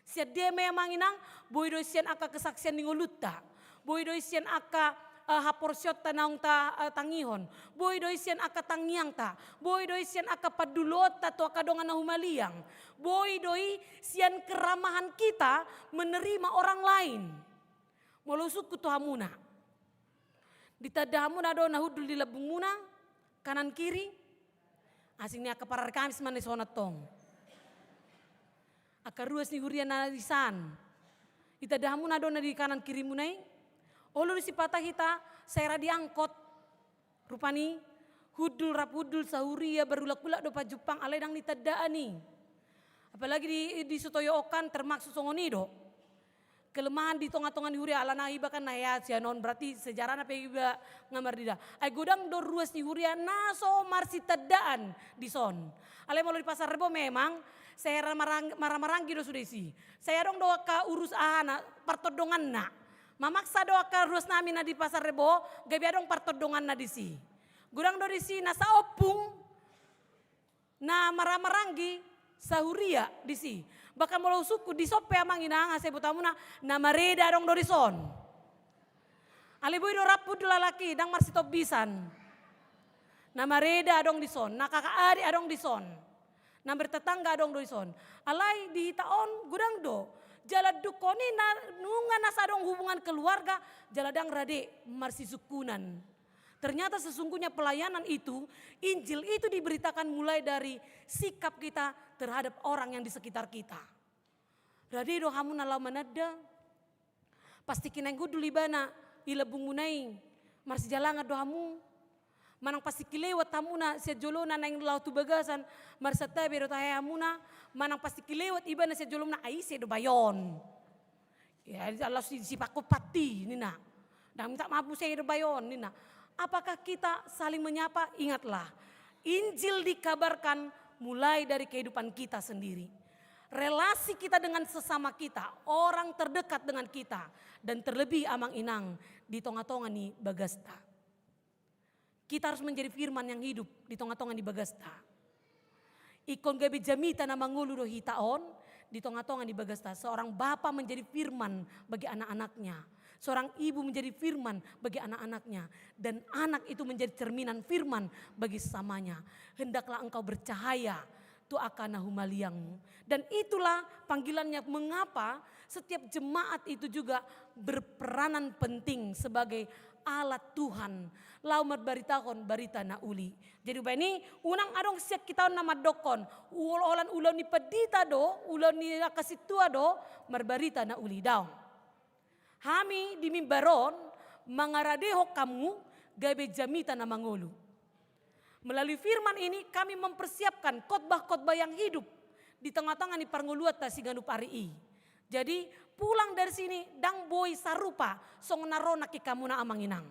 Sian dia ma i amang inang? Boi do i sian angka kesaksian ni ngolunta. Boi do i sian angka, eh, haporseaonta naung ta, eh, tangihon. Boi do i sian angka tangiangta. Boi do i sian angka panduloonta tu angka dongan na humaliang. Boi do i sian keramahan kita menerima orang lain. Molo husungkun tu hamuna, ditanda hamuna do na hundul di lambungmuna, kanan kiri? Asing ni angka parari Kamis ma na dison antong. Angka ruas ni huria na di san. Ditanda hamuna do na di kanan kirimuna i? Olo do sipata hita sera di angkot. Rupani hundul rap hundul sahuria, berulak-ulak do pajumpang, alai ndang nitandaan i. Apalagi di, di Sutoyo on kan termasuk songon i do. Kelemahan di tonga-tonga ni huria, alana iba kan na hea sian on, berarti sejarahna pe iba nga marnida. Ai godang do ruas ni huria na so marsitandaan dison. Alai molo di Pasar Rebo memang sera marang-, mara-maranggi do sude disi. Sai adong do angka urus ahana, partondonganna. Mamaksa do angka ruasnami na di Pasar Rebo, gabe adong partondonganna disi. Godang do disi na saompung, na mara-maranggi sahuria disi. Bahkan molo husungkun dison pe amang inang, asa diboto hamuna, na mareda adong do dison. Alai boi do rap hundul halak i, ndang marsitombisan. Na mareda adong dison, na kakak adik adong dison. Na bertetangga adong do dison. Alai di hita on godang do. Jala dungkon i na nunga na so adong hubungan keluarga, jala ndang rade marsisungkunan. Ternyata sesungguhnya pelayanan itu, Injil itu diberitakan mulai dari sikap kita terhadap orang yang di sekitar kita. Rade do hamuna laho mananda? Pas tingki naeng hundul ibana i lambungmuna i, marsijalangan do hamu? Manang pas tingki lewat hamuna sian jolona naeng laho tu bagasan, marsantabi do tahe hamuna? Manang pas tingki lewat ibana sian jolomuna, ai ise do bayo on? Ya, laos si, sipangkon pati ninna. Ndang minta maaf muse do bayo on ninna. Apakah kita saling menyapa? Ingatlah, Injil dikabarkan mulai dari kehidupan kita sendiri. Relasi kita dengan sesama kita, orang terdekat dengan kita, dan terlebih amang inang di tonga-tonga ni bagasta. Kita harus menjadi firman yang hidup di tonga-tonga ni bagasta. Ingkon gabe jamita na mangolu do hita on di tonga-tonga ni bagasta. Seorang bapa menjadi firman bagi anak-anaknya. Seorang ibu menjadi firman bagi anak-anaknya. Dan anak itu menjadi cerminan firman bagi sesamanya. Hendaklah engkau bercahaya tu angka na humaliang. Dan itulah panggilannya mengapa setiap jemaat itu juga berperanan penting sebagai alat Tuhan laho marbaritahon barita na uli. Jadi umbahen i unang adong sian hita on na mandokkon, ul-, holan ulaon ni pandita do, ulaon ni angka sintua do marbarita na uli, daong. Hami di mimbar on mangaradehon hamu gabe jamita na mangolu. Melalui firman ini kami mempersiapkan khotbah-khotbah yang hidup di tengah-tengah ni parngoluanta siganup ari i. Jadi pulang dari sini ndang boi sarupa songon na ro nangkin hamuna amang inang.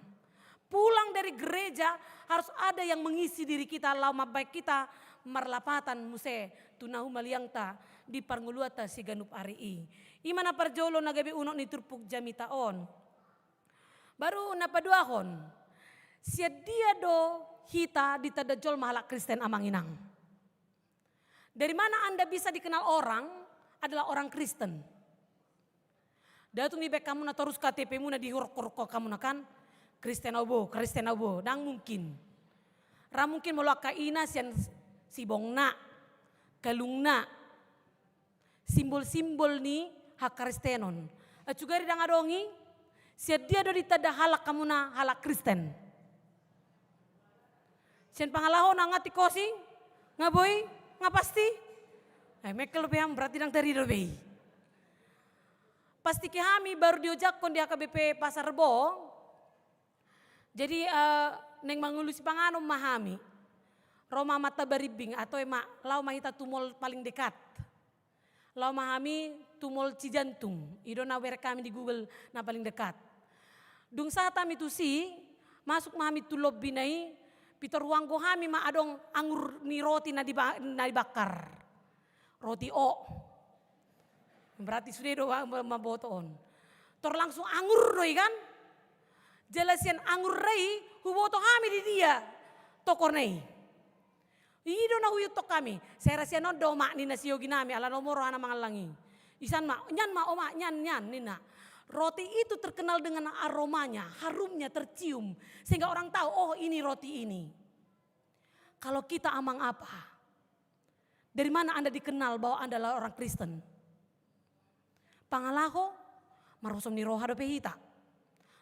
Pulang dari gereja harus ada yang mengisi diri kita laho mambahen hita marlapatan muse tu na humaliangta di parngoluanta siganup ari i. I ma na parjolo na gabe unok ni turpuk jamita on. Baru na paduahon, sian dia do hita ditanda jolma halak Kristen amang inang? Dari mana Anda bisa dikenal orang adalah orang Kristen? Ndang tung dibahen hamuna torus K T P-muna, dihuruk-huruk hamuna kan, Kristen au bo, Kristen au bo, ndang mungkin. Ra mungkin molo angka ina sian sibongna, kalungna, simbol-simbol ni hakristenon. Acu gari ndang adong i, sian dia do ditanda halak hamuna halak Kristen? Sian pangalahona nga tingkos i? Nga boi? Nga pasti? Eh, mengkel dope hamu, berarti ndang tarida dope i. Pas tingki hami baru diojakhon di H K B P Pasar Rebo, jadi, eh, naeng mangalusi panganon ma hami. Ro ma Amanta Barimbing, atau ma, laho ma hita tu mall paling dekat. Laho ma hami tu mall Cijantung, i do na hubereng hami di Google na paling dekat. Dung sahat hami tusi, masuk ma hami tu lobbina i, pintor huanggo hami ma adong anggur ni roti na diba-, na dibakar. Roti o. Berarti sude do ma-, ma-, mamboto on. Tor langsung anggur do i kan? Jala sian anggur i, huboto hami di dia tokona i. I do na huihuthon hami. Sai ra sian on do, Oma, ninna si Yogi nami, ala na umur rohana mangallang i. Isan ma, nian ma, Oma, nian, nian, ninna. Roti itu terkenal dengan aromanya, harumnya tercium. Sehingga orang tahu, oh, ini roti ini. Kalau kita, Amang, apa? Dari mana Anda dikenal bahwa Anda adalah orang Kristen? Pangalaho, marhosom ni roha dope hita.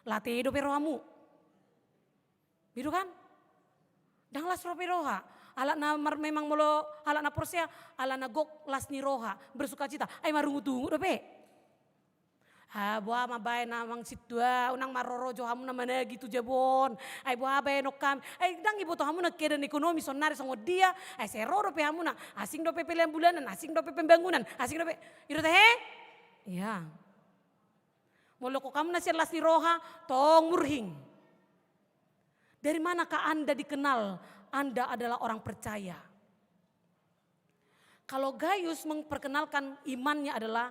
Late dope rohamu. Betul kan? Ndang las dope roha. Halak na mar-, memang molo halak na porsea, ala na gok las ni roha, bersukacita. Ai marungutungut dope. Ah, boha ma baen, Amang sintua, unang marrorojo hamuna managi tu jabu on. Ai boha baenon hami? Ai ndang diboto hamuna keadaan ekonomi saonnari songon dia? Ai sai ro dope hamuna, asing dope pelean bulanan, asing dope pembangunan, asing dope. I do tahe? Iya. Molo gok hamuna sian las ni roha, tong murhing. Dari manakah Anda dikenal Anda adalah orang percaya? Kalau Gayus memperkenalkan imannya adalah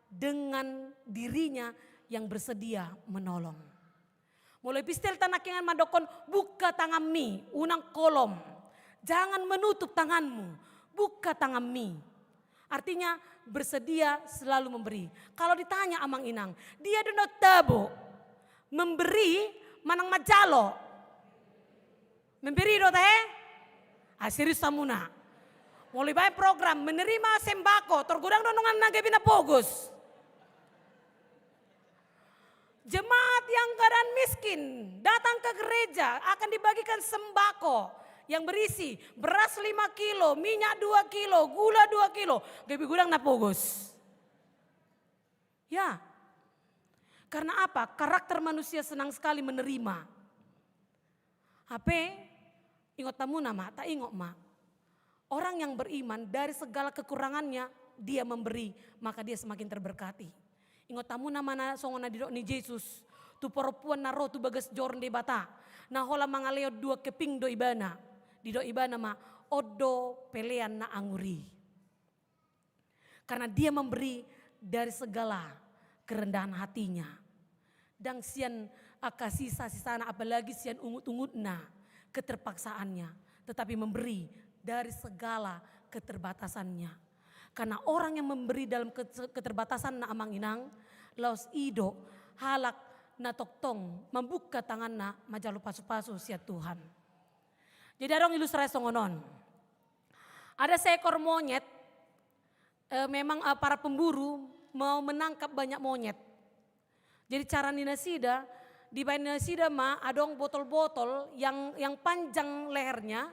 dengan dirinya yang bersedia menolong. Molo epistelta nangkiningan mandokhon, buka tanganmi, unang kolom. Jangan menutup tanganmu, buka tanganmi. Artinya, bersedia selalu memberi. Kalau ditanya, Amang Inang, dia do na tabo, memberi manang manjalo? Memberi do tahe? Ah, serius hamuna. Molo dibaen program menerima sembako, tor godang do nunga na gabe na pogos. Jemaat yang keadaan miskin datang ke gereja, akan dibagikan sembako yang berisi beras lima kilo, minyak dua kilo, gula dua kilo. Gabe godang na pogos. Ya. Karena apa? Karakter manusia senang sekali menerima. Hape, ingot hamuna ma, taingot ma. Orang yang beriman, dari segala kekurangannya, dia memberi, maka dia semakin terberkati. Ingot hamuna ma na songon na didok ni Jesus, tu parompuan na ro tu bagas joro ni Debata, na holan mangalehon dua keping do ibana, didok ibana ma, on do pelean na anggur i. Karena dia memberi dari segala kerendahan hatinya. Ndang sian angka sisa-sisana, apalagi sian ungut-ungutna, keterpaksaannya, tetapi memberi dari segala keterbatasannya. Karena orang yang memberi dalam ke-, keterbatasanna, Amang Inang, laos i do halak na tongtong mambuka tanganna manjalo pasu-pasu sian Tuhan. Jadi adong ilustrasi songon on. Ada seekor monyet, eh, memang, eh, para pemburu mau menangkap banyak monyet. Jadi cara ni nasida, dibaen nasida ma adong botol-botol yang, yang panjang lehernya,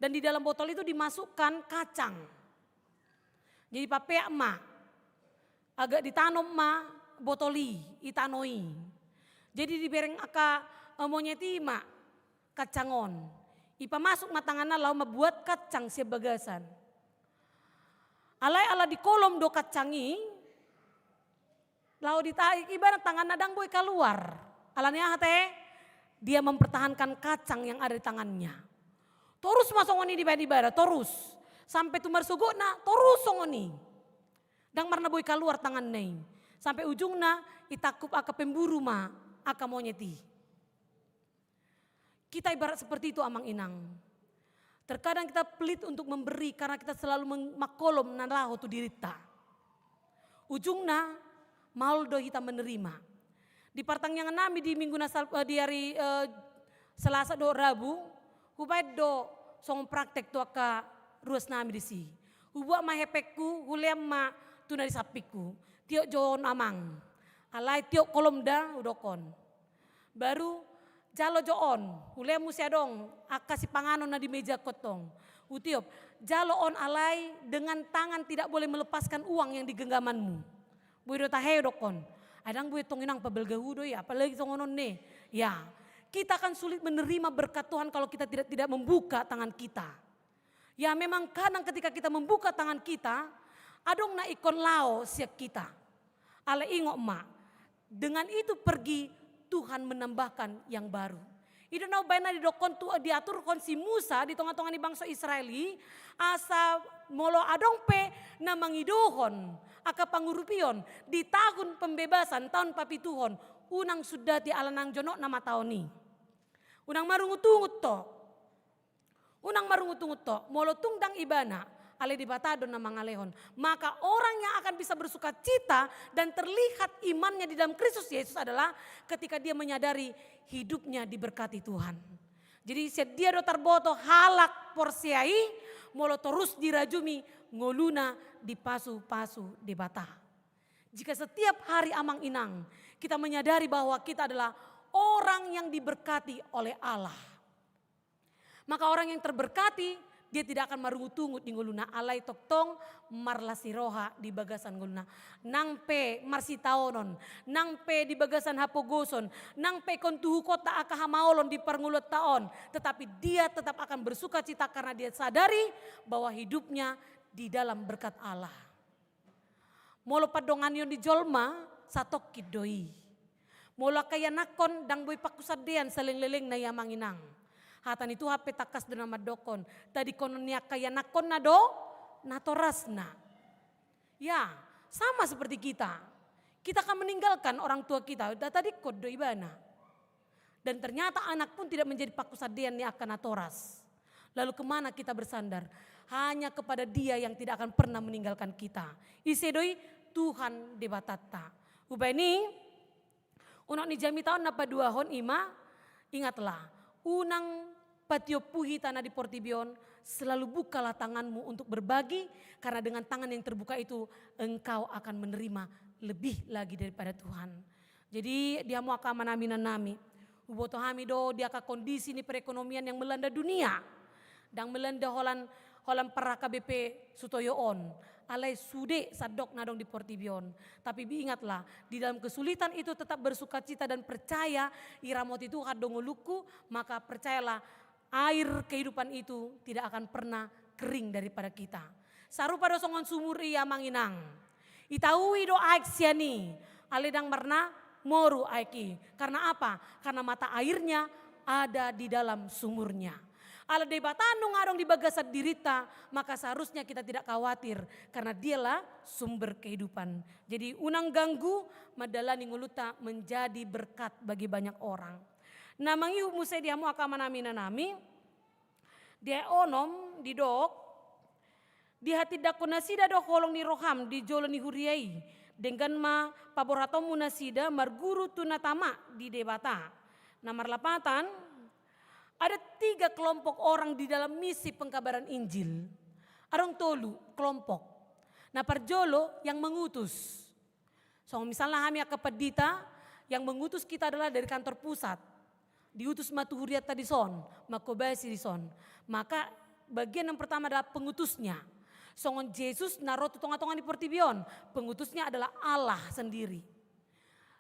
dan di dalam botol itu dimasukkan kacang. Jadi papeak ma, agak ditanom ma botol i, i tano i. Jadi dibereng angka, eh, monyet i ma kacang on. Ipamasuk ma tanganna laho mambuat kacang sian bagasan. Alai ala dikolom do kacang i, laho ditarik, ibana tanganna ndang boi kaluar. Alani aha tahe? Dia mempertahankan kacang yang ada di tangannya. Torus ma songon i dibaen ibana, torus. Sampe tu marsogotna, torus songon i. Ndang marna boi kaluar tanganna i. Sampe ujungna, itangkup angka pemburu ma angka monyet i. Kita ibarat seperti itu, Amang Inang. Terkadang kita pelit untuk memberi karena kita selalu meng-, mangkolom na laho tu dirinta. Ujungna, maol do hita menerima. Di partangiangan nami di minggu na sal-, eh, di hari, eh, Selasa dohot Rabu, hubaen do songon praktek tu angka ruas nami disi. Hubuat ma hepengku, hulean ma tu na di sampingku. Tiop jo on, Amang. Alai tiop kolom da, hudokhon. Baru jalo jo on, hulean muse adong angka sipanganon na di meja on tong. Hutiop, jalo on alai dengan tangan tidak boleh melepaskan uang yang di genggamanmu. Boi do tahe dokkon. Ai ndang boi tong inang pabalga hu do i, apalagi songon on ne. Ya, kita akan sulit menerima berkat Tuhan kalau kita tidak tidak membuka tangan kita. Ya, memang kadang ketika kita membuka tangan kita, adong na ingkon lao sian kita. Alai ingot ma, dengan itu pergi Tuhan menambahkan yang baru. I do na umbahen na didokkon tu, diaturhon si Musa di tongatonga ni bangso Israel i, asa molo adong pe na mangidohon angka pangurupion di tahun pembebasan, tahun papituhon, unang sundati ala nang jonok nama taon i. Unang marungutungut to. Unang marungutungut to, molo tung ndang ibana, alai Debata do na mangalehon. Maka orang yang akan bisa bersukacita dan terlihat imannya di dalam Kristus Yesus adalah ketika dia menyadari hidupnya diberkati Tuhan. Jadi sian dia do tarboto halak porsea i, molo torus dirajumi ngoluna dipasupasu Debata. Jika setiap hari amang inang kita menyadari bahwa kita adalah orang yang diberkati oleh Allah, maka orang yang terberkati, dia tidak akan marungutungut di ngoluna, alai tongtong marlas ni roha di bagasan ngoluna. Nang pe marsitaonon, nang pe di bagasan hapogoson, nang pe ingkon tuhukonta angka hamaolon di parngoluanta on, tetapi dia tetap akan bersukacita karena dia sadari bahwa hidupnya di dalam berkat Allah. Molo pandonganion ni jolma, satongkin do i. Molo angka ianakhon ndang boi panghusandean saleleng-lelengna i amang inang. Hata ni Tuhan pe tangkas do na mandokkon, tadingkonon ni angka ianakhonna do natorasna. Ya, sama seperti kita. Kita akan meninggalkan orang tua kita, da tadingkon do ibana. Dan ternyata anak pun tidak menjadi panghusandean ni angka natoras. Lalu kemana kita bersandar? Hanya kepada Dia yang tidak akan pernah meninggalkan kita. Ise do i? Tuhan Debatanta. Umbahen i, unok ni jamita on na paduahon i ma, ingatlah, unang patiop hu hita na di portibi on, selalu bukalah tanganmu untuk berbagi, karena dengan tangan yang terbuka itu engkau akan menerima lebih lagi daripada Tuhan. Jadi di hamu angka amanami, inanami, huboto hami do di angka kondisi ni perekonomian yang melanda dunia. Ndang melanda holan, holan par-H K B P Sutoyo on. Alai sude sandok na adong di portibi on. Tapi ingatlah, di dalam kesulitan itu tetap bersukacita dan percaya, iramoti Tuhan do ngolungku, maka percayalah, air kehidupan itu tidak akan pernah kering daripada kita. Sarupa do songon sumur i amang inang. Itaui do aek sian i, alai ndang pernah moru aek i. Karena apa? Karena mata airnya ada di dalam sumurnya. Ala Debata nunga adong di bagasan dirinta, maka seharusnya kita tidak khawatir, karena Dialah sumber kehidupan. Jadi unang ganggu mandalani ngolunta menjadi berkat bagi banyak orang. Na mangihut muse di hamu angka amanami, inanami, di ayat onom didok, dihatindangkon nasida do holong ni roham di jolo ni huria i, denggan ma paborhatonmu nasida marguru tu na tama di Debata. Na marlapatan, ada tiga kelompok orang di dalam misi pengkabaran Injil. Adong tolu kelompok. Na parjolo yang mengutus. Songon misalna hami angka pandita, yang mengutus kita adalah dari kantor pusat. Diutus ma tu hurianta dison, mangkobasi dison. Maka bagian yang pertama adalah pengutusnya. Songon Jesus na ro tu tongatonga ni portibi on, pengutusnya adalah Allah sendiri.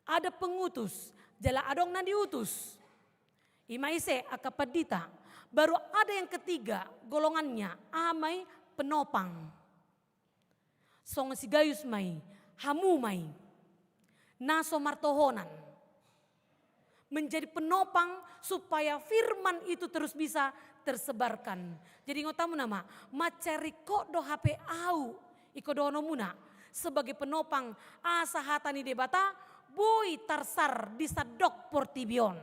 Ada pengutus, jala adong na diutus. I ma ise? Angka pandita. Baru ada yang ketiga, golongannya, aha ma i? Penopang. Songon si Gayus ma i, hamu ma i. Na so martohonan. Menjadi penopang supaya firman itu terus bisa tersebarkan. Jadi ingot hamu nama, mansai ringkot do hape au, ingkon dohononmuna. Sebagai penopang, asa hata ni Debata boi tarsar di sandok portibi on.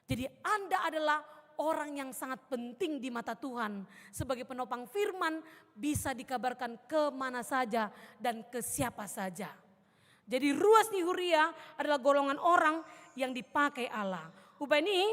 Jadi Anda adalah orang yang sangat penting di mata Tuhan. Sebagai penopang firman bisa dikabarkan ke mana saja dan ke siapa saja. Jadi ruas ni huria adalah golongan orang yang dipakai Allah. Umbahen i,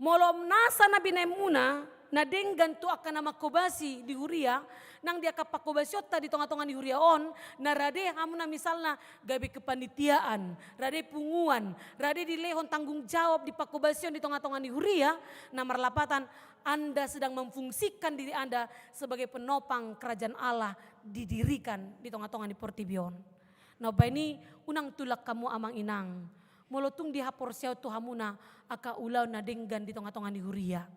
molo nasa na binaenmuna, Na denggan tu angka na manghobasi di huria, nang di angka panghobasionta di tonga-tonga ni huria on, na rade hamuna misalna gabe kepanitiaan, rade punguan, rade dilehon tanggung jawab di panghobasion di tonga-tonga ni huria, na marlapatan Anda sedang memfungsikan diri Anda sebagai penopang kerajaan Allah didirikan di tonga-tonga ni portibi on. Na umbahen i, unang tulak hamu amang inang, molo tung dihaporseai tu hamuna angka ulaon na denggan di tonga-tonga ni huria.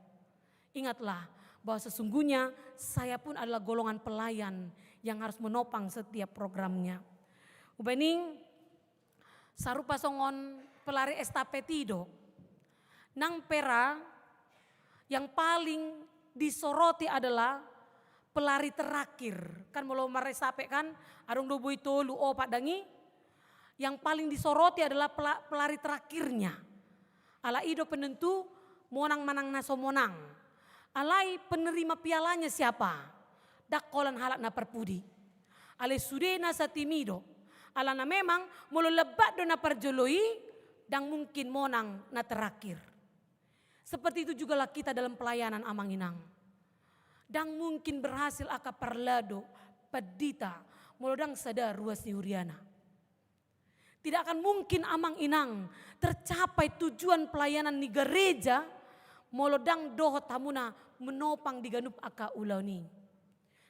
Ingatlah bahwa sesungguhnya saya pun adalah golongan pelayan yang harus menopang setiap programnya. Umbahen i, sarupa songon pelari estafet i do. Nang pe ra yang paling disoroti adalah pelari terakhir. Kan molo marestafet kan, adong do boi tolu, opat, dang i. Yang paling disoroti adalah pela-, pelari terakhirnya. Ala i do penentu monang manang na so monang. Alai penerima pialanya siapa? Ndang holan halak na parpudi. Alai sude na satim i do. Alana memang molo lambat do na parjolo i, ndang mungkin monang na terakhir. Seperti itu jugalah kita dalam pelayanan amang inang. Ndang mungkin berhasil angka parlando, pandita, molo ndang sada ruas ni huriana. Tidak akan mungkin amang inang tercapai tujuan pelayanan ni gareja molo ndang dohot hamuna menopang di ganup angka ulaon i.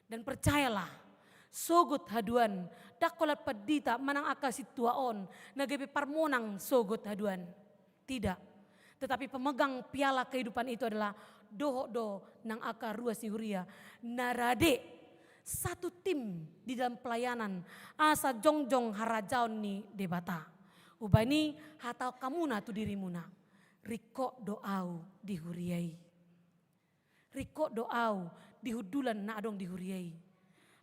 Dan percayalah, sogot haduan, ndang holan pandita manang angka sintua on na gabe parmonang sogot haduan. Tidak. Tetapi pemegang piala kehidupan itu adalah dohot do nang angka ruas ni huria na rade satu tim di dalam pelayanan asa jongjong harajaon ni Debata. Umbahen i hatahon hamuna tu dirimuna, ringkot do au di huria i. Ringkot do au di hundulan na adong di huria i.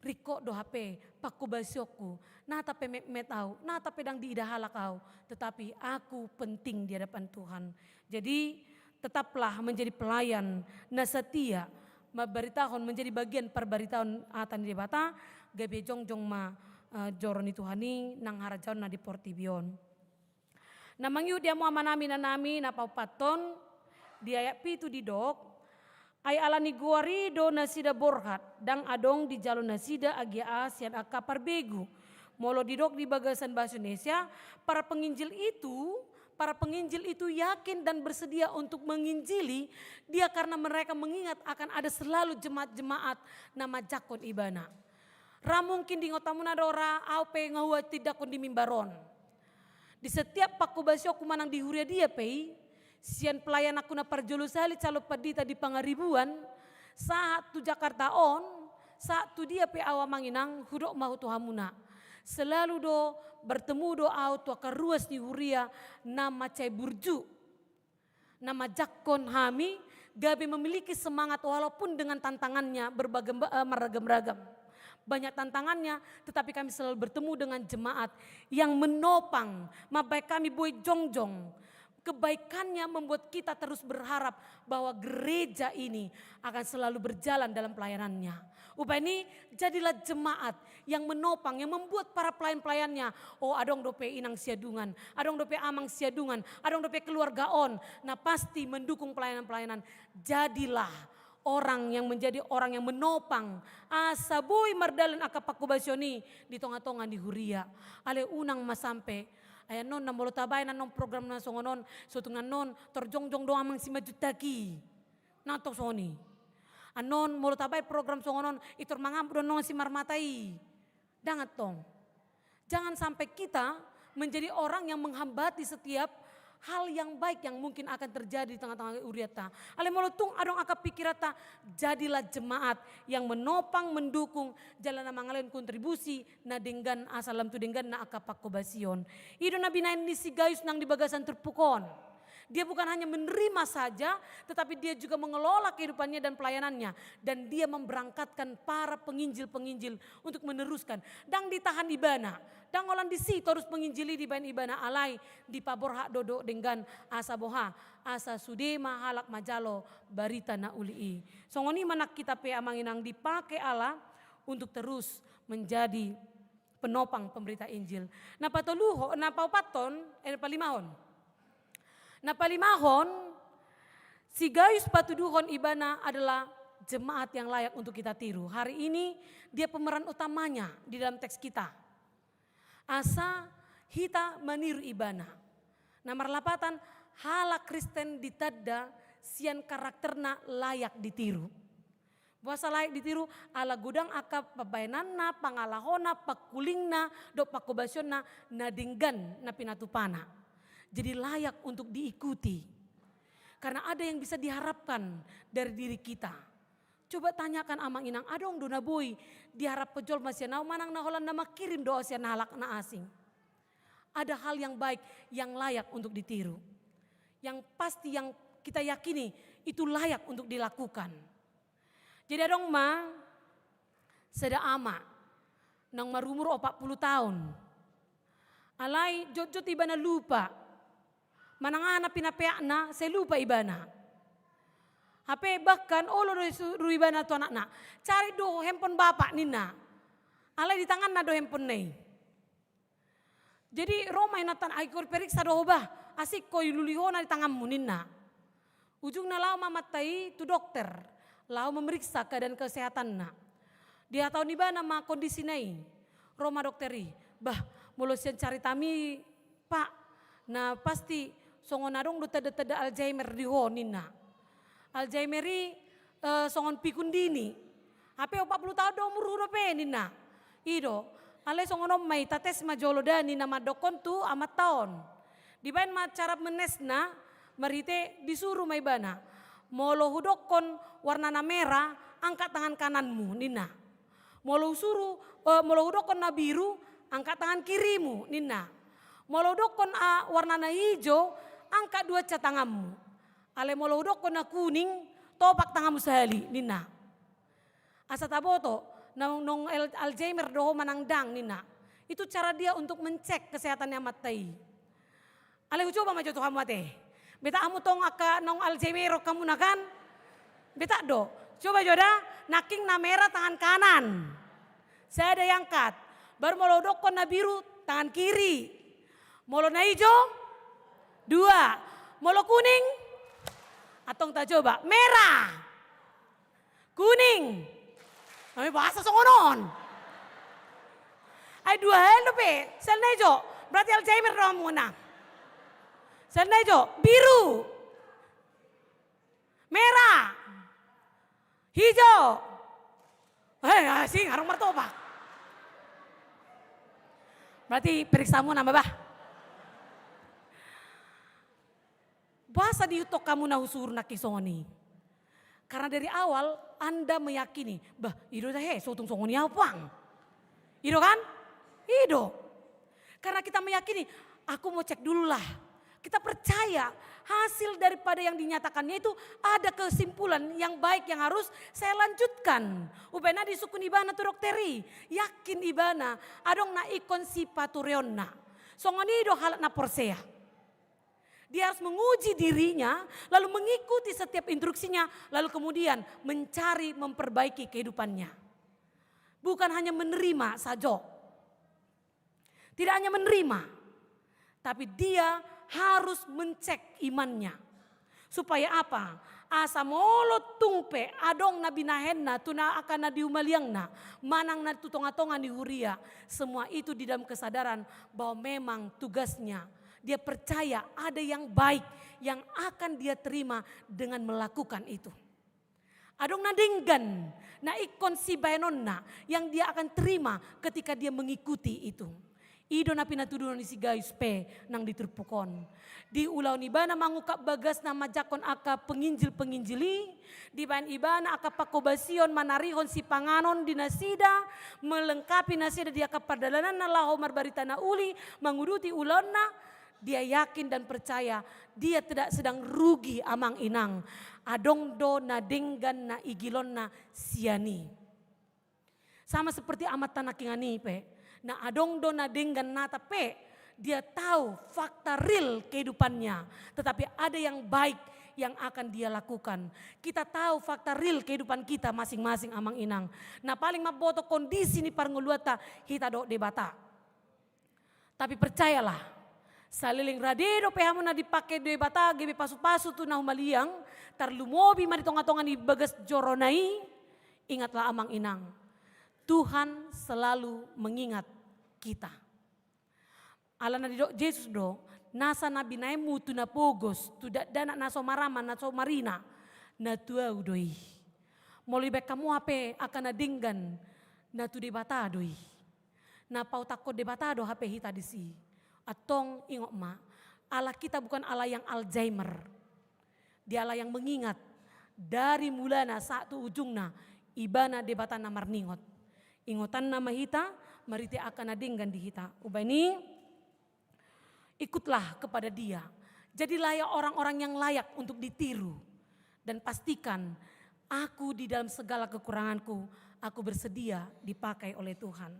Ringkot do hape panghobasionku, nata pe metmet au, nata pe ndang diida halak au, tetapi aku penting di hadapan Tuhan. Jadi tetaplah menjadi pelayan na setia, mambaritahon, menjadi bagian parbaritaon hata ni Debata, gabe jongjong ma, eh, joro ni Tuhan i nang harajaonna di portibi on. Na mangihut di hamu amanami inanami, na paopathon, di ayat pitu didok, ai ala ni goar i do nasida borhat, ndang adong dijalo nasida agia sian angka parbegu. Molo didok di bagasan bahasa Indonesia, para penginjil itu, para penginjil itu yakin dan bersedia untuk menginjili dia karena mereka mengingat akan ada selalu jemaat-jemaat na manjangkon ibana. Ra mungkin diingot hamuna do ra au pe nga huhatindangkon di mimbar on. Di setiap panghobasionku manang di huria dia pe i, sian pelayananku na parjolo sahali calon pandita di Pangaribuan, sahat tu Jakarta on, sahat tu dia pe au amang inang, hudok ma tu hamuna. Selalu do bertemu do au tu angka ruas ni huria na mansai burju. Na manjangkon hami gabe memiliki semangat walaupun dengan tantangannya berbagai, eh, marragam-ragam. Banyak tantangannya, tetapi kami selalu bertemu dengan jemaat yang menopang, mambahen kami boi jongjong. Kebaikannya membuat kita terus berharap bahwa gereja ini akan selalu berjalan dalam pelayanannya. Umbahen i, jadilah jemaat yang menopang, yang membuat para pelayan-pelayannya, oh, adong dope inang siadungan, adong dope amang siadungan, adong dope keluarga on, na pasti mendukung pelayanan-pelayanan. Jadilah orang yang menjadi orang yang menopang, asa boi mardalan angka panghobasion i di tonga-tonga ni huria. Alai unang ma sampe, ai annon na molo tabaen annon program na songon on, sotung annon tor jongjong do amang Simanjuntak i. Nang tong songon i. Annon molo tabaen program songon on, i tor mangamuk do annon si Marmata i. Ndang antong. Jangan sampai kita menjadi orang yang menghambati setiap hal yang baik yang mungkin akan terjadi di tengah-tengah hurianta. Alai molo tung adong angka pikiranta, jadilah jemaat yang menopang, mendukung, jala na mangalehon kontribusi na denggan asa lam tu dengganna angka panghobasion. I do na binahen ni si Gayus nang di bagasan turpuk on. Dia bukan hanya menerima saja, tetapi dia juga mengelola kehidupannya dan pelayanannya. Dan dia memberangkatkan para penginjil-penginjil untuk meneruskan. Ndang ditahan ibana, ndang holan disi torus penginjil i dibaen ibana, alai dipaborhat do dohot denggan asa boha, asa sude ma halak manjalo barita na uli i. Songon i ma nang hita pe amang inang dipake Allah untuk terus menjadi penopang pemberita Injil. Na patoluhon, na paopathon, eh, na palimahon. Na palimahon, Si Gayus patuduhon ibana adalah jemaat yang layak untuk kita tiru. Hari ini dia pemeran utamanya di dalam teks kita. Asa hita maniru ibana. Na marlapatan, halak Kristen ditanda sian karakterna layak ditiru. Boasa layak ditiru? Ala godang angka pambahenanna, pangalahona, pangkulingna, dohot panghobasionna na denggan na pinatupana. Jadi layak untuk diikuti. Karena ada yang bisa diharapkan dari diri kita. Coba tanyakan amang inang, adong do na boi diharapkon jolma sian ahu manang na holan na mangkirim do ahu sian halak na asing? Ada hal yang baik, yang layak untuk ditiru. Yang pasti, yang kita yakini itu layak untuk dilakukan. Jadi adong ma sada ama naung marumur opat puluh taon. Alai jotjot ibana lupa. Manang aha na pinapeakna, sai lupa ibana. Hape bahkan olo do isuru ibana tu anakna, cari do handphone bapak ninna. Alai di tanganna do handphonena i. Jadi ro ma inanta, ai ingkon periksa do ho bah, asing ingkon ilului ho na di tanganmu ninna. Ujungna laho ma amanta i tu dokter, laho memeriksa keadaan kesehatanna. Dihatahon ibana ma kondisina i. Ro ma dokter i, bah, molo sian caritami pak, na pasti songon adong do tanda-tanda Alzheimer di ho ninna. Alzheimer i eh, songon pikun dini. Hape opat puluh taon do umurhu dope ninna. I do, alai songon on ma i, tates ma jolo da ninna mandokkon tu amanta on. Dibaen ma cara menesna, marhite disuru ma ibana. Molo hudokkon warnana merah, angkat tangan kananmu ninna. Molo husuru, eh, molo hudokkon na biru, angkat tangan kirimu ninna. Molo hudokkon, ah, warnana ijo, angkat dua ca tanganmu. Alai molo hudokkon na kuning, topak tanganmu sahali ninna. Asa taboto naung, naung Al-, Alzheimer do ho manang ndang ninna. Itu cara dia untuk mencek kesehatannya amanta i. Alai hucoba ma jo tu hamu ate. Betak hamu tong angka naung Alzheimer on hamu na kan? Betak do. Coba jo da, nangkin na merah tangan kanan. Sada iangkat. Baru molo hudokkon na biru, tangan kiri. Molo na ijo, dua. Molo kuning, antong tacoba. Merah. Kuning. Nami bahasa songon on. Ai dua hal dope. Sel na ijo. Berarti Alzheimer do hamu na. Sel na ijo. Biru. Merah. Hijau. Eh, asing, adong martopak. Berarti periksa hamu nama bah. Boasa diihuthon hamu na husuru nangkin songon i? Karena dari awal Anda meyakini, bah, i do tahe, so tung songon i ahu pang. I do kan? I do. Karena kita meyakini, aku mau cek dulu lah. Kita percaya hasil daripada yang dinyatakannya itu ada kesimpulan yang baik yang harus saya lanjutkan. Umbahen na disungkun ibana tu dokter i, yakin ibana, adong na ingkon sipatureonna. Songon i do halak na porsea. Dia harus menguji dirinya, lalu mengikuti setiap instruksinya, lalu kemudian mencari memperbaiki kehidupannya. Bukan hanya menerima sajo. Tidak hanya menerima, tapi dia harus mencek imannya. Supaya apa? Asa molo tung pe adong na binahenna tu na angka na di humaliangna, manang na tu tonga-tonga ni huria, semua itu di dalam kesadaran bahwa memang tugasnya. Dia percaya ada yang baik yang akan dia terima dengan melakukan itu. Adong na denggan, na ingkon sibahenonna yang dia akan terima ketika dia mengikuti itu. I do na pinatuduhon ni si Gayus pe nang di turpuk on. Diulahon ibana mangungkap bagasna manjangkon angka penginjil-penginjil i, dibaen ibana angka panghobasion manarihon sipanganon di nasida, melengkapi nasida di angka pardalananna laho marbarita na uli, manguduti ulaonna, dia yakin dan percaya dia tidak sedang rugi amang inang. Adong do na denggan na igilonna sian i. Sama seperti amanta nangkiningan i pe. Na adong do na denggan nata pe, dia tahu fakta real kehidupannya. Tetapi ada yang baik yang akan dia lakukan. Kita tahu fakta real kehidupan kita masing-masing amang inang. Na paling mamboto kondisi ni parngoluanta hita dohot Debata. Tapi percayalah, Saleleng rade dope hamu na dipake Debata gabe pasu-pasu tu na humaliang, tarlumobi ma di tonga-tonga ni bagas jorona i, ingatlah amang inang, Tuhan selalu mengingat kita. Alana didok Jesus do, nasa na binaenmu tu na pogos, tu dakdanak na so marama, na so marina, na tu Ahu do i. Molo dibaen hamu hape angka na denggan, na tu Debata do i. Na paotakkon Debata do hape hita disi. Antong ingot ma, Allah kita bukan Allah yang Alzheimer. Dia Allah yang mengingat dari mulana sahat tu ujungna, Ibana Debata na marningot. Ingotanna ma hita, marhite angka na denggan di hita. Umbahen i, ikutlah kepada Dia. Jadilah ya orang-orang yang layak untuk ditiru. Dan pastikan, aku di dalam segala kekuranganku, aku bersedia dipakai oleh Tuhan.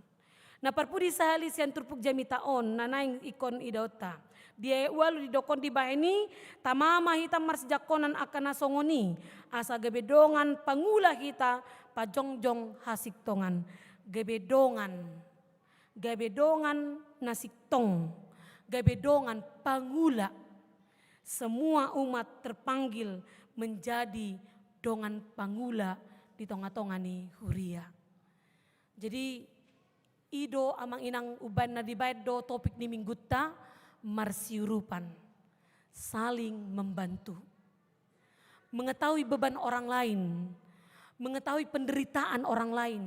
Na parpudi sahali sian turpuk jamita on, na naeng ingkon idaonta. Di ayat ualu didok on, dibahen i, tama ma hita marsijangkonan angka na songon i, asa gabe dongan pangula hita pajongjong hasintongan. Gabe dongan, gabe dongan na sintong, gabe dongan pangula. Semua umat terpanggil menjadi dongan pangula di tonga-tonga ni huria. Jadi, i do amang inang, umbahen na dibaen do topik ni minggunta, marsiurupan, saling membantu. Mengetahui beban orang lain, mengetahui penderitaan orang lain,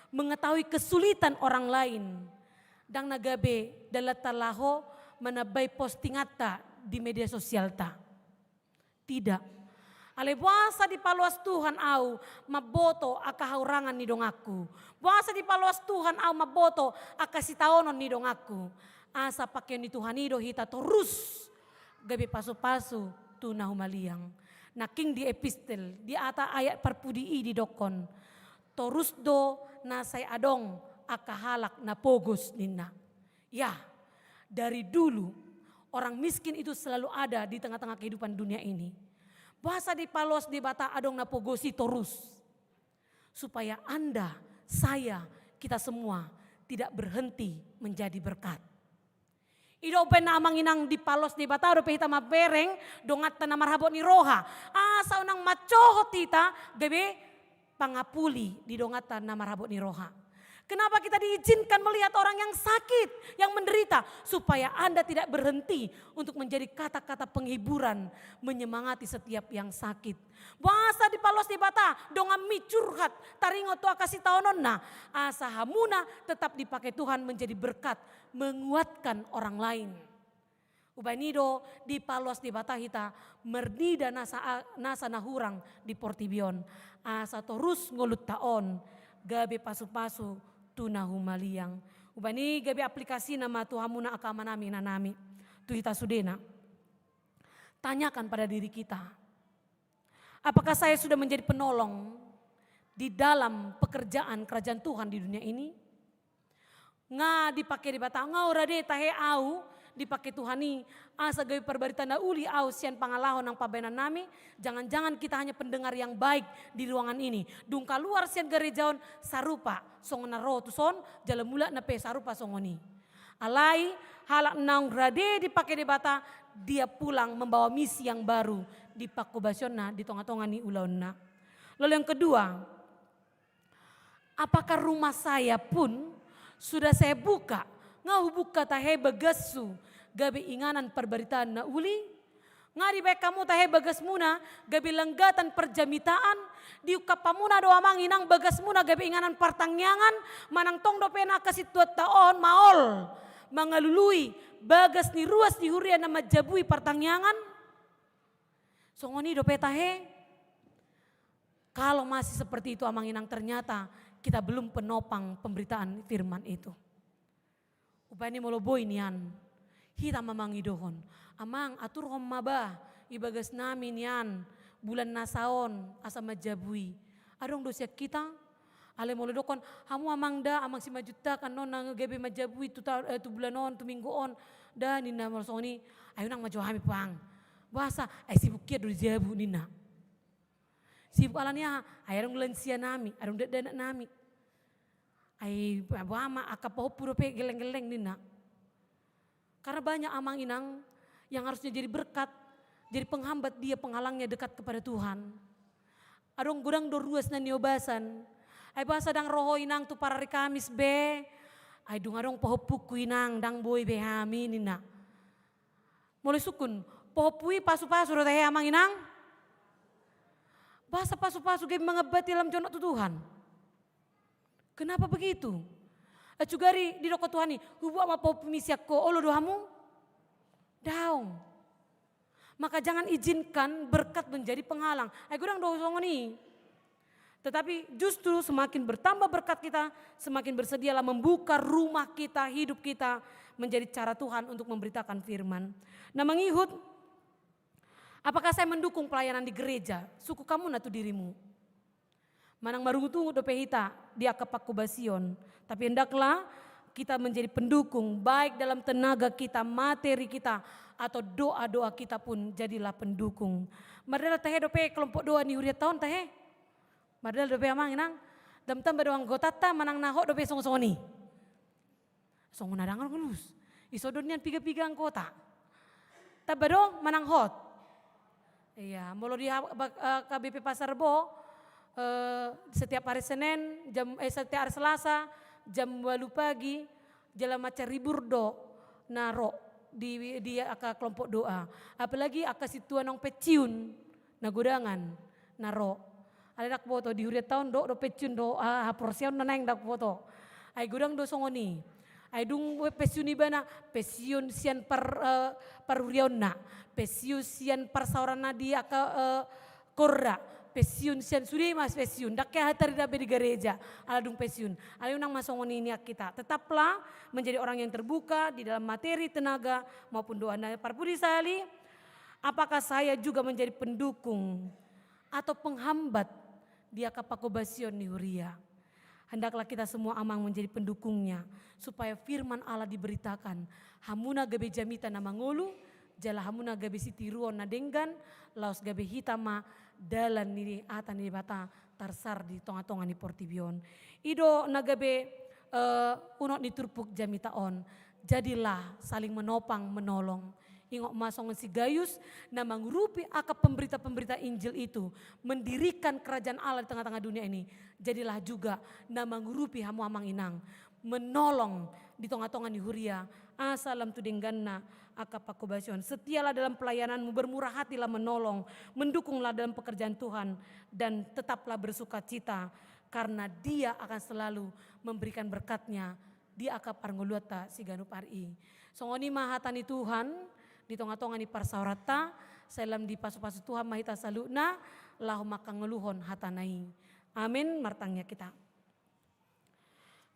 mengetahui kesulitan orang lain. Ndang na gabe dalanta laho manambai postinganta di media sosialta. Tidak. Alai boasa dipaloas Tuhan ahu mamboto angka hahurangan ni donganku. Boasa dipaloas Tuhan ahu mamboto angka sitaonon ni donganku. Asa pakeon ni Tuhan i do hita torus gabe pasu-pasu tu na humaliang. Nangkin di epistel, di hata ayat parpudi i didokkon, torus do na sai adong angka halak na pogos ninna. Ya, dari dulu orang miskin itu selalu ada di tengah-tengah kehidupan dunia ini. Boasa dipaloas Debata adong na pogos i torus? Supaya Anda, saya, kita semua tidak berhenti menjadi berkat. I do umbahen na amang inang, dipaloas Debata dope hita mambereng donganta na marhabot ni roha. Asa unang mancohot hita gabe pangapuli di donganta na marhabot ni roha. Kenapa kita diizinkan melihat orang yang sakit, yang menderita? Supaya Anda tidak berhenti untuk menjadi kata-kata penghiburan, menyemangati setiap yang sakit. Boasa dipaloas Debata donganmi curhat, taringot tu angka sitaononna, asa hamuna tetap dipake Tuhan menjadi berkat, menguatkan orang lain. Umbahen i do dipaloas Debata hita marnida nasa, nasa na hurang di portibi on, asa torus ngolunta on gabe pasu-pasu tu na humaliang. Umbahen i gabe aplikasina ma tu hamuna angka amanami, inanami, tu hita sudena. Tanyakan pada diri kita, apakah saya sudah menjadi penolong di dalam pekerjaan kerajaan Tuhan di dunia ini? Nga dipake Debata, nga rade tahe ahu dipake Tuhan i asa gabe parbarita na uli ahu sian pangalaho nang pambahenannami? Jangan-jangan kita hanya pendengar yang baik di ruangan ini. Dung kaluar sian gareja on, sarupa songon na ro tuson, jala mulakna pe sarupa songon i. Alai halak naung rade dipake Debata, dia pulang membawa misi yang baru di pangkobasionna di tonga-tonga ni ulaonna. Lalu yang kedua, apakah rumah saya pun sudah saya buka? Nga hubuka tahe bagashu gabe inganan parbaritaan na uli? Nga dibaen hamu tahe bagasmuna gabe langgatan parjamitaan? Diungkap hamuna do amang inang bagasmuna gabe inganan partangiangan? Manang tong dope na angka situatta on maol mangalului bagas ni ruas ni huria na manjabui partangiangan? Songon i dope tahe? Kalau masih seperti itu amang inang, ternyata kita belum penopang pemberitaan firman itu. Umbahen i molo boi nian, hita ma mangidohon, amang, aturhon ma bah ibagasnami nian bulan na saon asa manjabui. Adong do sian hita? Alai molo didokkon hamu amang da, amang Simanjuntak, annon na gabe manjabui tu, ta, eh, tu bulan on, tu minggu on da ninna, molo songon i, ai unang manjou hami pang. Boasa? Ai sibuk hian do di jabu ninna. Sibuk ala ni aha? Ai adong lansianami, adong dakdanaknami. Ai boha ma, angka pahompu dope gelleng-gelleng ninna. Karena banyak amang inang yang harusnya jadi berkat, jadi penghambat dia, penghalangnya dekat kepada Tuhan. Adong godang do ruas na niobasan. Ai boasa ndang ro ho inang tu parari Kamis be? Ai dung adong pahompungku inang, ndang boi be hami ninna. Molo sungkun, pahompu i pasu-pasu do tahe amang inang? Boasa pasu-pasu gabe mangambati lam jonok tu Tuhan? Kenapa begitu? Acugari didok ho Tuhan i, hubuat ma pahompu mi sian ho, olo do hamu? Daong. Maka jangan izinkan berkat menjadi penghalang. Ai godang do songon i. Tetapi justru semakin bertambah berkat kita, semakin bersedialah membuka rumah kita, hidup kita menjadi cara Tuhan untuk memberitakan firman. Na mangihut, apakah saya mendukung pelayanan di gereja? Sungkun hamu na tu dirimu. Manang marungut-ungut dope hita di angka pangkobasion. Tapi hendaklah kita menjadi pendukung, baik dalam tenaga kita, materi kita, atau doa-doa kita pun jadilah pendukung. Mardalan tahe dope kelompok doa ni hurianta on tahe. Mardalan dope amang inang. Dang tamba do anggotanta manang na hot dope songon-songon i. Songon na dang anggotanta. Isodon nian piga-piga anggota. Tamba do manang hot. Iya, molo di ha-, ba-, eh, K B P Pasar Bo, eh, setiap hari Senin, jam, eh, setiap hari Selasa, jam walu pagi, jala macan ribur do na ro di, di angka kelompok doa. Apalagi angka sintua naung pensiun, na godangan, na ro. Alai ndang huboto, di hurianta on do, do pensiun do, ah, haporseaonna naeng ndang huboto. Ai godang do songon i. Ai dung pensiun ibana, pensiun sian par-, eh, parhuriaonna, pensiun sian parsaoranna di angka, eh, korra, pensiun sian sude ma pensiun. Ndang hea hata rida be di gareja, ala dung pensiun. Alai unang ma songon i nian hita. Tetaplah menjadi orang yang terbuka di dalam materi, tenaga, maupun doa. Na parpudi sahali, apakah saya juga menjadi pendukung atau penghambat di angka pangkobasion ni huria? Hendaklah kita semua amang menjadi pendukungnya, supaya firman Allah diberitakan. Hamuna gabe jamita na mangolu, jala hamuna gabe sitiruon na denggan, laos gabe hita ma dalan ni hata ni Debata tarsar di tonga-tonga ni portibi on. I do na gabe, eh, unok ni turpuk jamita on. Jadilah saling menopang, menolong. Ingot ma songon si Gayus na mangurupi angka pemberita-pemberita Injil itu, mendirikan kerajaan Allah di tengah-tengah dunia ini. Jadilah juga na mangurupi hamu amang inang, menolong di tonga-tonga ni huria, asa lam tu dengganna angka pangkobasion. Setialah dalam pelayananmu, bermurah hatilah menolong, mendukunglah dalam pekerjaan Tuhan, dan tetaplah bersukacita, karena Dia akan selalu memberikan berkat-Nya di angka parngoluanta siganup ari i. Songon i ma hata ni Tuhan di tonga-tonga ni parsaoranta, sai lam dipasu-pasu Tuhan ma hita saluhutna, laho mangkangoluhon hata-Na i. Amin. Martangiang hita.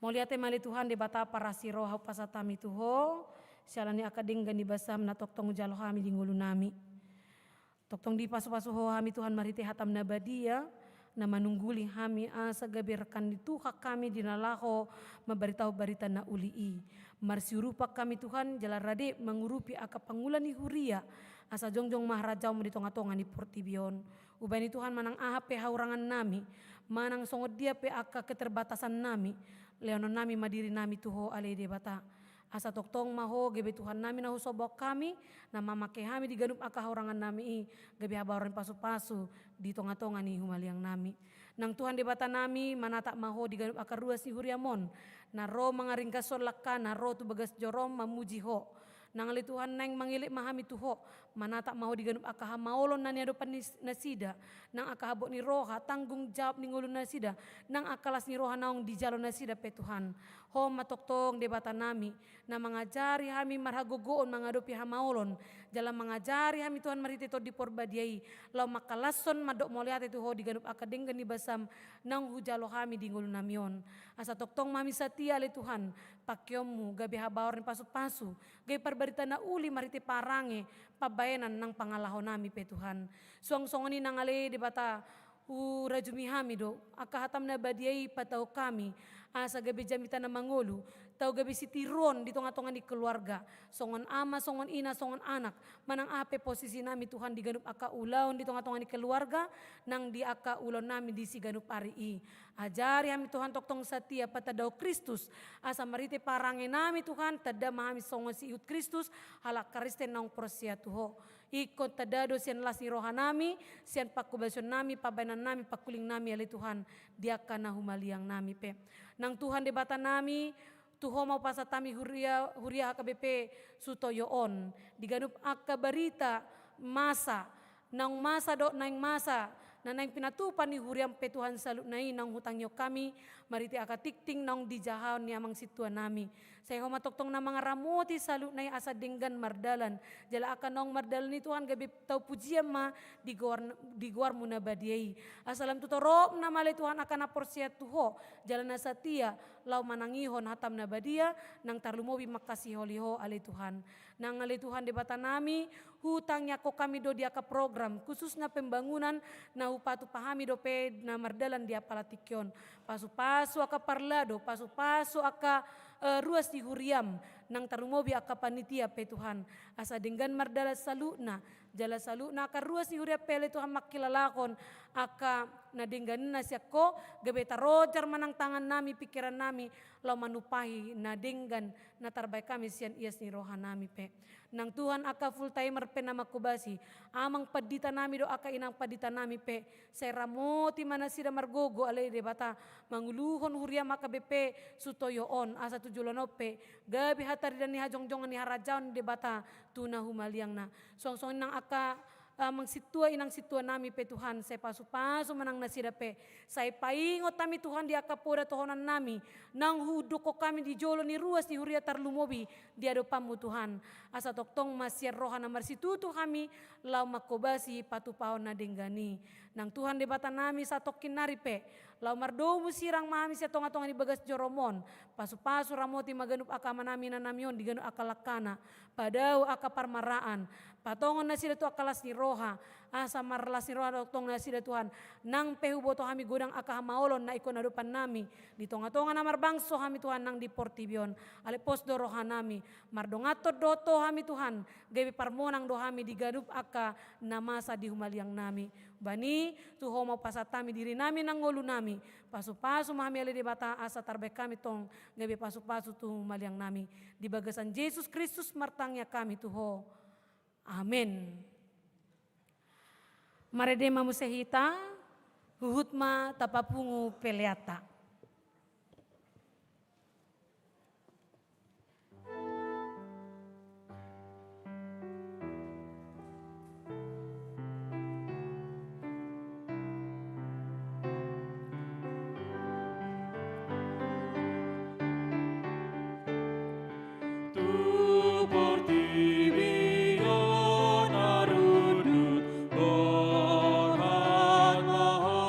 Mauliate ma ale Tuhan Debata parasi roha, hupasahat hami tu Ho, siala ni angka denggan ni basaM na tongtong hujalo hami di ngolunami. Tongtong dipasu-pasu Ho hami Tuhan marhite hataM na badia, na manungguli hami asa gabe rekan ni Tuhan hami di na laho mambaritahon barita na uli i. Marsiurupan hami Tuhan, jala rade mangurupi angka pangula ni huria, asa jongjong ma harajaonMu di tonga-tonga ni portibi on. Ubahen i Tuhan, manang aha pe hahurangannami, manang songon dia pe angka keterbatasannami, lehononnami ma dirinami tu Ho ale Debata. Asa tongtong ma Ho gabe Tuhannami na husomba hami, na mamake hami di ganup angka hahurangannami i, gabe habaoran ni pasu-pasu di tonga-tonga ni humaliangnami. Nang Tuhan Debatanami, manatap ma Ho di ganup angka ruas ni huriaM on, na ro mangaringgashon langkana ro tu bagas joroM mamuji Ho. Nang ale Tuhan, naeng mangelek ma hami tu Ho, manatap ma Ho di ganup angka hamaolon na niadopan ni nasida, nang angka habot ni roha, tanggung jawab ni ngolu nasida, nang angka las ni roha naung dijalo nasida pe Tuhan. Ho ma tongtong Debatanami, na mangajari hami marhagogoon mangadopi hamaolon, jala mangajari hami Tuhan marhite Tondi Porbadia i, laho mangkalashon mandok mauliate tu Ho di ganup angka denggan ni basaM naung hujalo hami di ngolunami on. Asa tongtong ma hami satia ale Tuhan, pakeonMu gabe habaoran ni pasu-pasu, gabe parbarita na uli marhite parange, pambahenan nang pangalahonami pe Tuhan. Suang songon i nang ale Debata, Hurajumi hami do, angka hatam na badia i patau hami, asa gabe jamita na mangolu, tau gabe sitiruon di tonga-tonga ni keluarga, songon ama, songon ina, songon anak, manang aha pe posisi nami Tuhan di ganup angka ulaon di tonga-tonga ni keluarga, nang di angka ulaon nami di siganup ari i. Ajari hami Tuhan tongtong satia patandahon Kristus, asa marhite parange nami Tuhan, tanda ma hami songon siihut Kristus, halak Kristen naung porsea tu Ho. Ingkon tanda do sian las ni roha nami, sian panghobasion nami, pambahenan nami, pangkuling nami ale Tuhan, di angka na humaliang nami pe. Nang Tuhan Debata nami, tu Ho ma hupasahat hami huria, huria H K B P Sutoyo on, di ganup angka barita masa, naung masa dohot naeng masa, na naeng pinatupa ni huriam pe Tuhan saluhutna i naung hutangihon hami, marhite angka tingting naung dijahahon ni amang sintua nami. Sai Ho ma tongtong na mangaramoti saluhutna i asa denggan mardalan. Jala angka naung mardalan i Tuhan gabe tau pujian ma di goar, di goarmu na badia i. Asa lam tu toropna ma ale Tuhan angka na porsea tu Ho, jala na satia, laho manangihon hatam na badia, nang tarlumobi mangkasiholi Ho ale Tuhan. Nang ale Tuhan Debata nami, hutangiangkon hami do di angka program, khususna pembangunan, na hupatupa hami dope na mardalan di apala tingki on. Pasu-pasu angka parlado, pasu-pasu angka, eh, ruas ni huriam, nang tarlumobi angka panitia pe Tuhan. Asa denggan mardalan saluhutna, jala saluhutna angka ruas ni huria pe ale Tuhan mangkilalahon angka na denggan na sian Ho, gabe tarojar ma nang tangan nami, pingkiran nami, laho manumpahi na denggan na tarbahen hami sian ias ni roha nami pe. Nang Tuhan angka full timer pe na manghobasi, amang pandita nami dohot angka inang pandita nami pe, sai ramoti ma nasida margogo ale Debata, manguluhon huriam H K B P Sutoyo on, asa tu joloan on pe, gabe hataridan ni hajongjongan ni harajaon ni Debata, tu na humaliangna. Songon-songon nang angka amang sintua, inang sintua nami pe Tuhan, sai pasu-pasu ma nang nasida pe, sai paingot hami Tuhan di angka poda tohonan nami, naung huundukhon hami di jolo ni ruas ni huria tarlumobi di adopanmu Tuhan, asa tongtong ma sian roha na marsitutu hami, laho manghobasi patupahon na denggan i. Nang Tuhan Debata nami satongkin nari pe, laho mardomu sirang ma hami sian tonga-tonga ni bagas jorom on, pasu-pasu ramoti ma ganup angka amanami inanami on di ganup angka langkana, padao angka parmaraan, patongon nasida tu angka las ni roha, asa marlas ni roha tongtong nasida Tuhan, nang pe huboto hami godang angka hamaolon na ingkon adopan nami, di tonga-tonga na marbangso hami Tuhan nang di portibi on, alai pos do roha nami, mardonganhon dohot Ho hami Tuhan, gabe parmonang do hami di ganup angka na masa di humaliang nami. Umbahen i, tu Ho ma hupasahat hami diri nami nang ngolu nami, pasu-pasu ma hami ale Debata asa tarbahen hami tong, gabe pasu-pasu tu humaliang nami. Di bagasan Jesus Kristus martangiang hami tu Ho. Amen. Marende ma muse hita, huhut ma tapapungu peleanta. Tu portibi on na rundut, borhat ma Ho.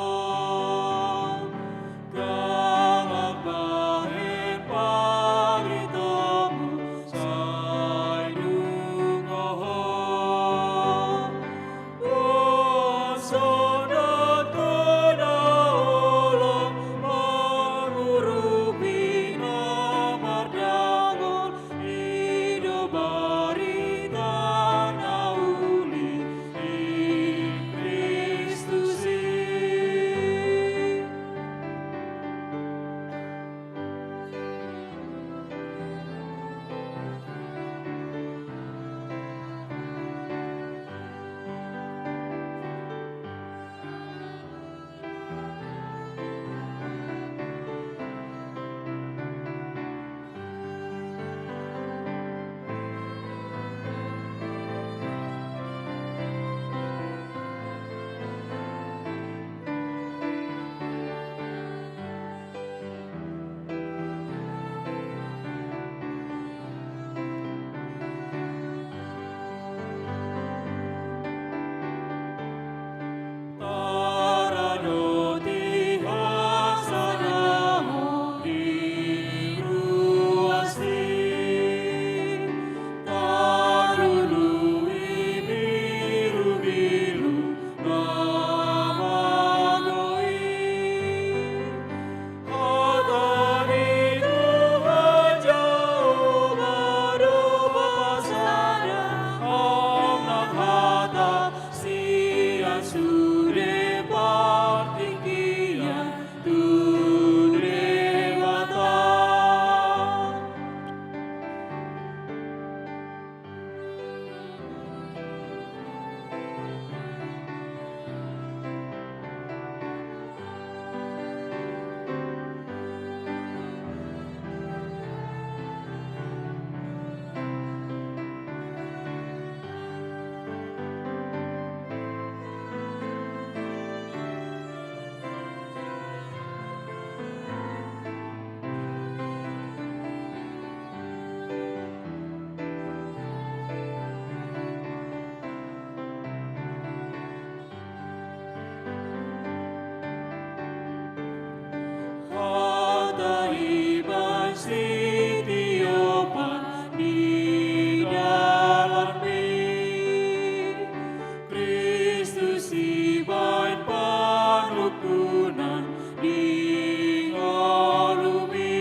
Tunan di ngolumi,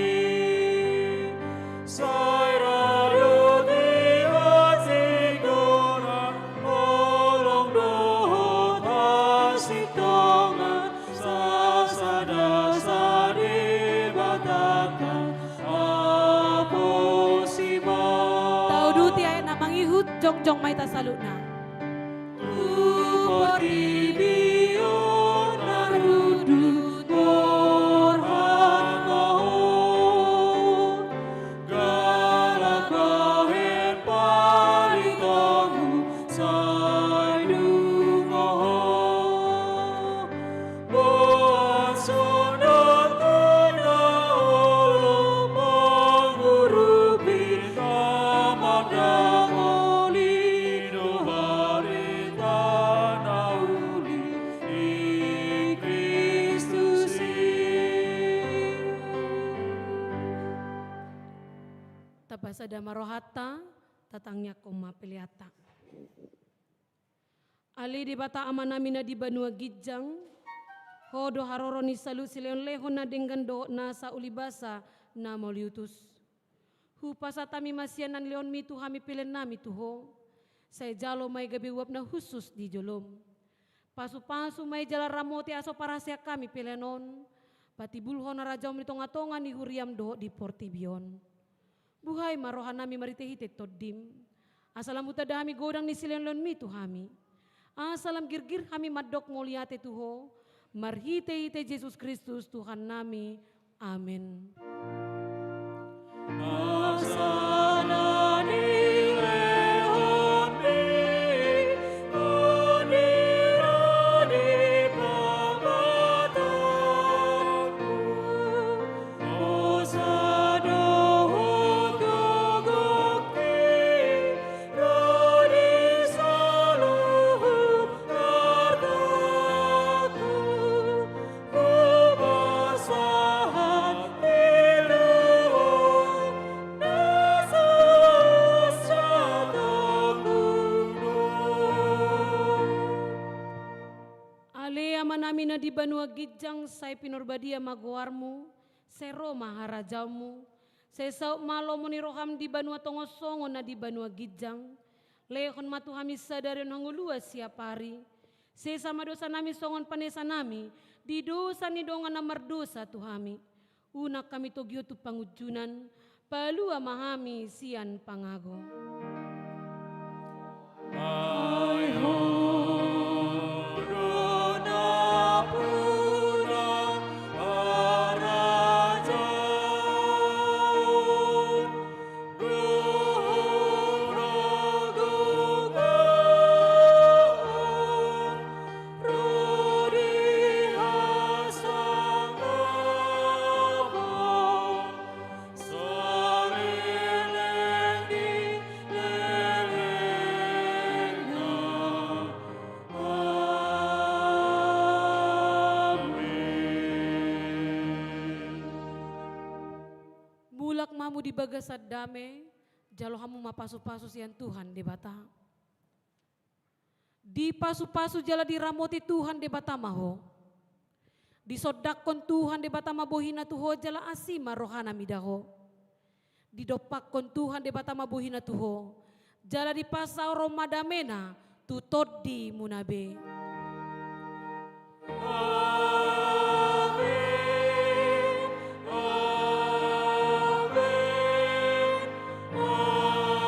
sai rade di hasintongan, holong dohot hasintongan, sasada sadebata haposima. Tauduti ayat na mangihut, jongjong ma hita saluhutna. Tu portibi on na rundut borhat ma ho, galak bahen paritonmu sai dungo ho. Boan sonang tu na olo mangurupi na mandangoli do barita na uli di Kristus i. Tapasada ma rohanta, tatangiangkon ma peleanta. Ale Debata Amanami na di banua ginjang, Ho do haroro ni saluhut silehonlehon na denggan dohot nasa ulibasa na mauliutus. Hupasahat hami ma sian na nilehonmi tu hami peleannami tu Ho, sai jalo ma i gabe uap na hushus di jolom. Pasupasu ma i jala ramoti asa parsea hami pelean on, patibulhon harajaonmu di tongatonga ni huriam dohot di portibi on. Buhai ma rohanami marhitehite Tondim, asa lam hutanda hami godang ni silehonlehonmi tu hami, asa lam girgir hami mandok mauliate tu Ho, marhitehite Jesus Kristus Tuhannami. Amen. Asa na nilehonmi, na nilehonmi pambahenanmu, dosa dohot gogongki, ro di saluhut artangku, hupasahat dilehon na sasatangku do. Ale Amanami na di banua ginjang, sai pinarbadia ma goarmu, sai ro ma harajaonmu, sai saut ma lomo ni roham di banua tonga on songon na di banua ginjang. Lehon ma tu hami sadari on hangoluan siapari. Sesa ma dosanami songon panesanami di dosa ni dongan na mardosa tu hami. Unang hami togihon tu pangunjunan, palua ma hami sian pangago. Ai Ho do nampuna harajaon dohot hagogoon, ro di hasangapon saleleng ni lelengna. Amen. Mulak ma hamu di bagasan dame, jalo hamu ma pasupasu sian Tuhan Debata. Dipasupasu jala diramoti Tuhan Debata ma ho. Disondangkon Tuhan Debata ma bohina tu ho jala asi ma rohana mida ho. Didompakkon Tuhan Debata ma bohina tu ho, jala dipasaor ma damena tu tondimuna be. Amen. Amen. Amen.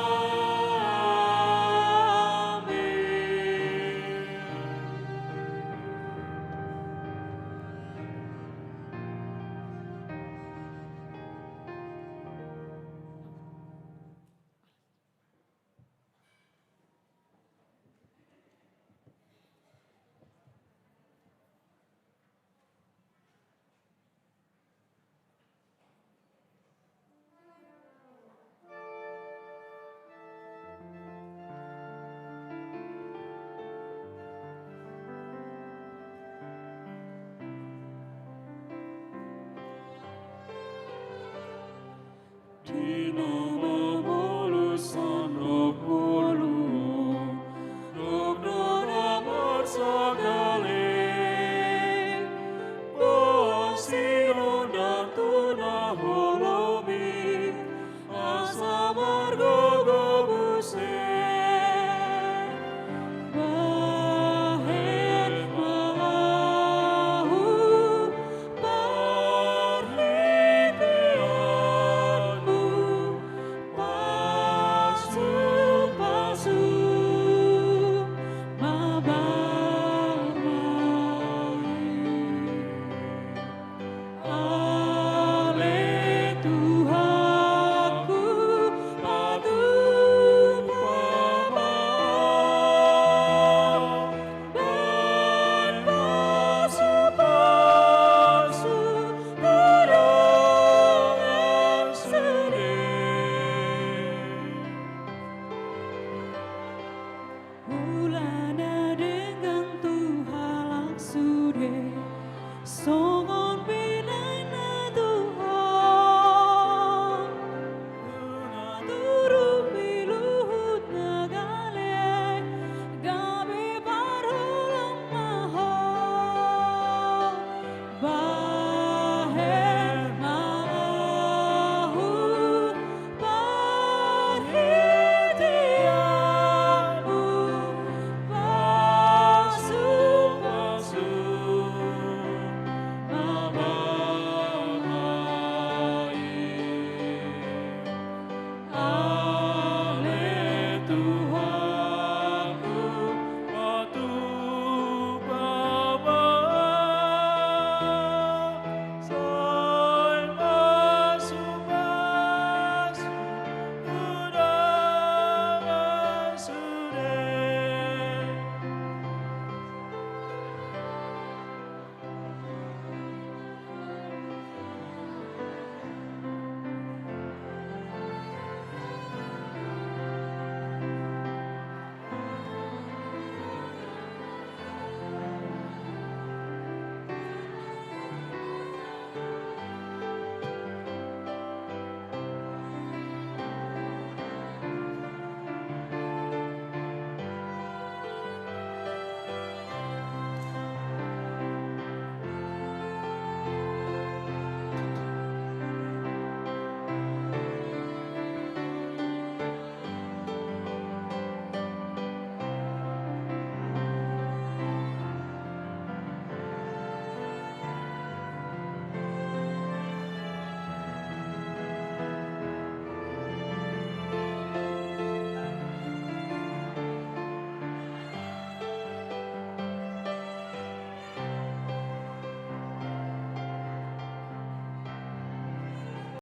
Di na mamolus on dohot ngolu on, gok do na marsagale. Songon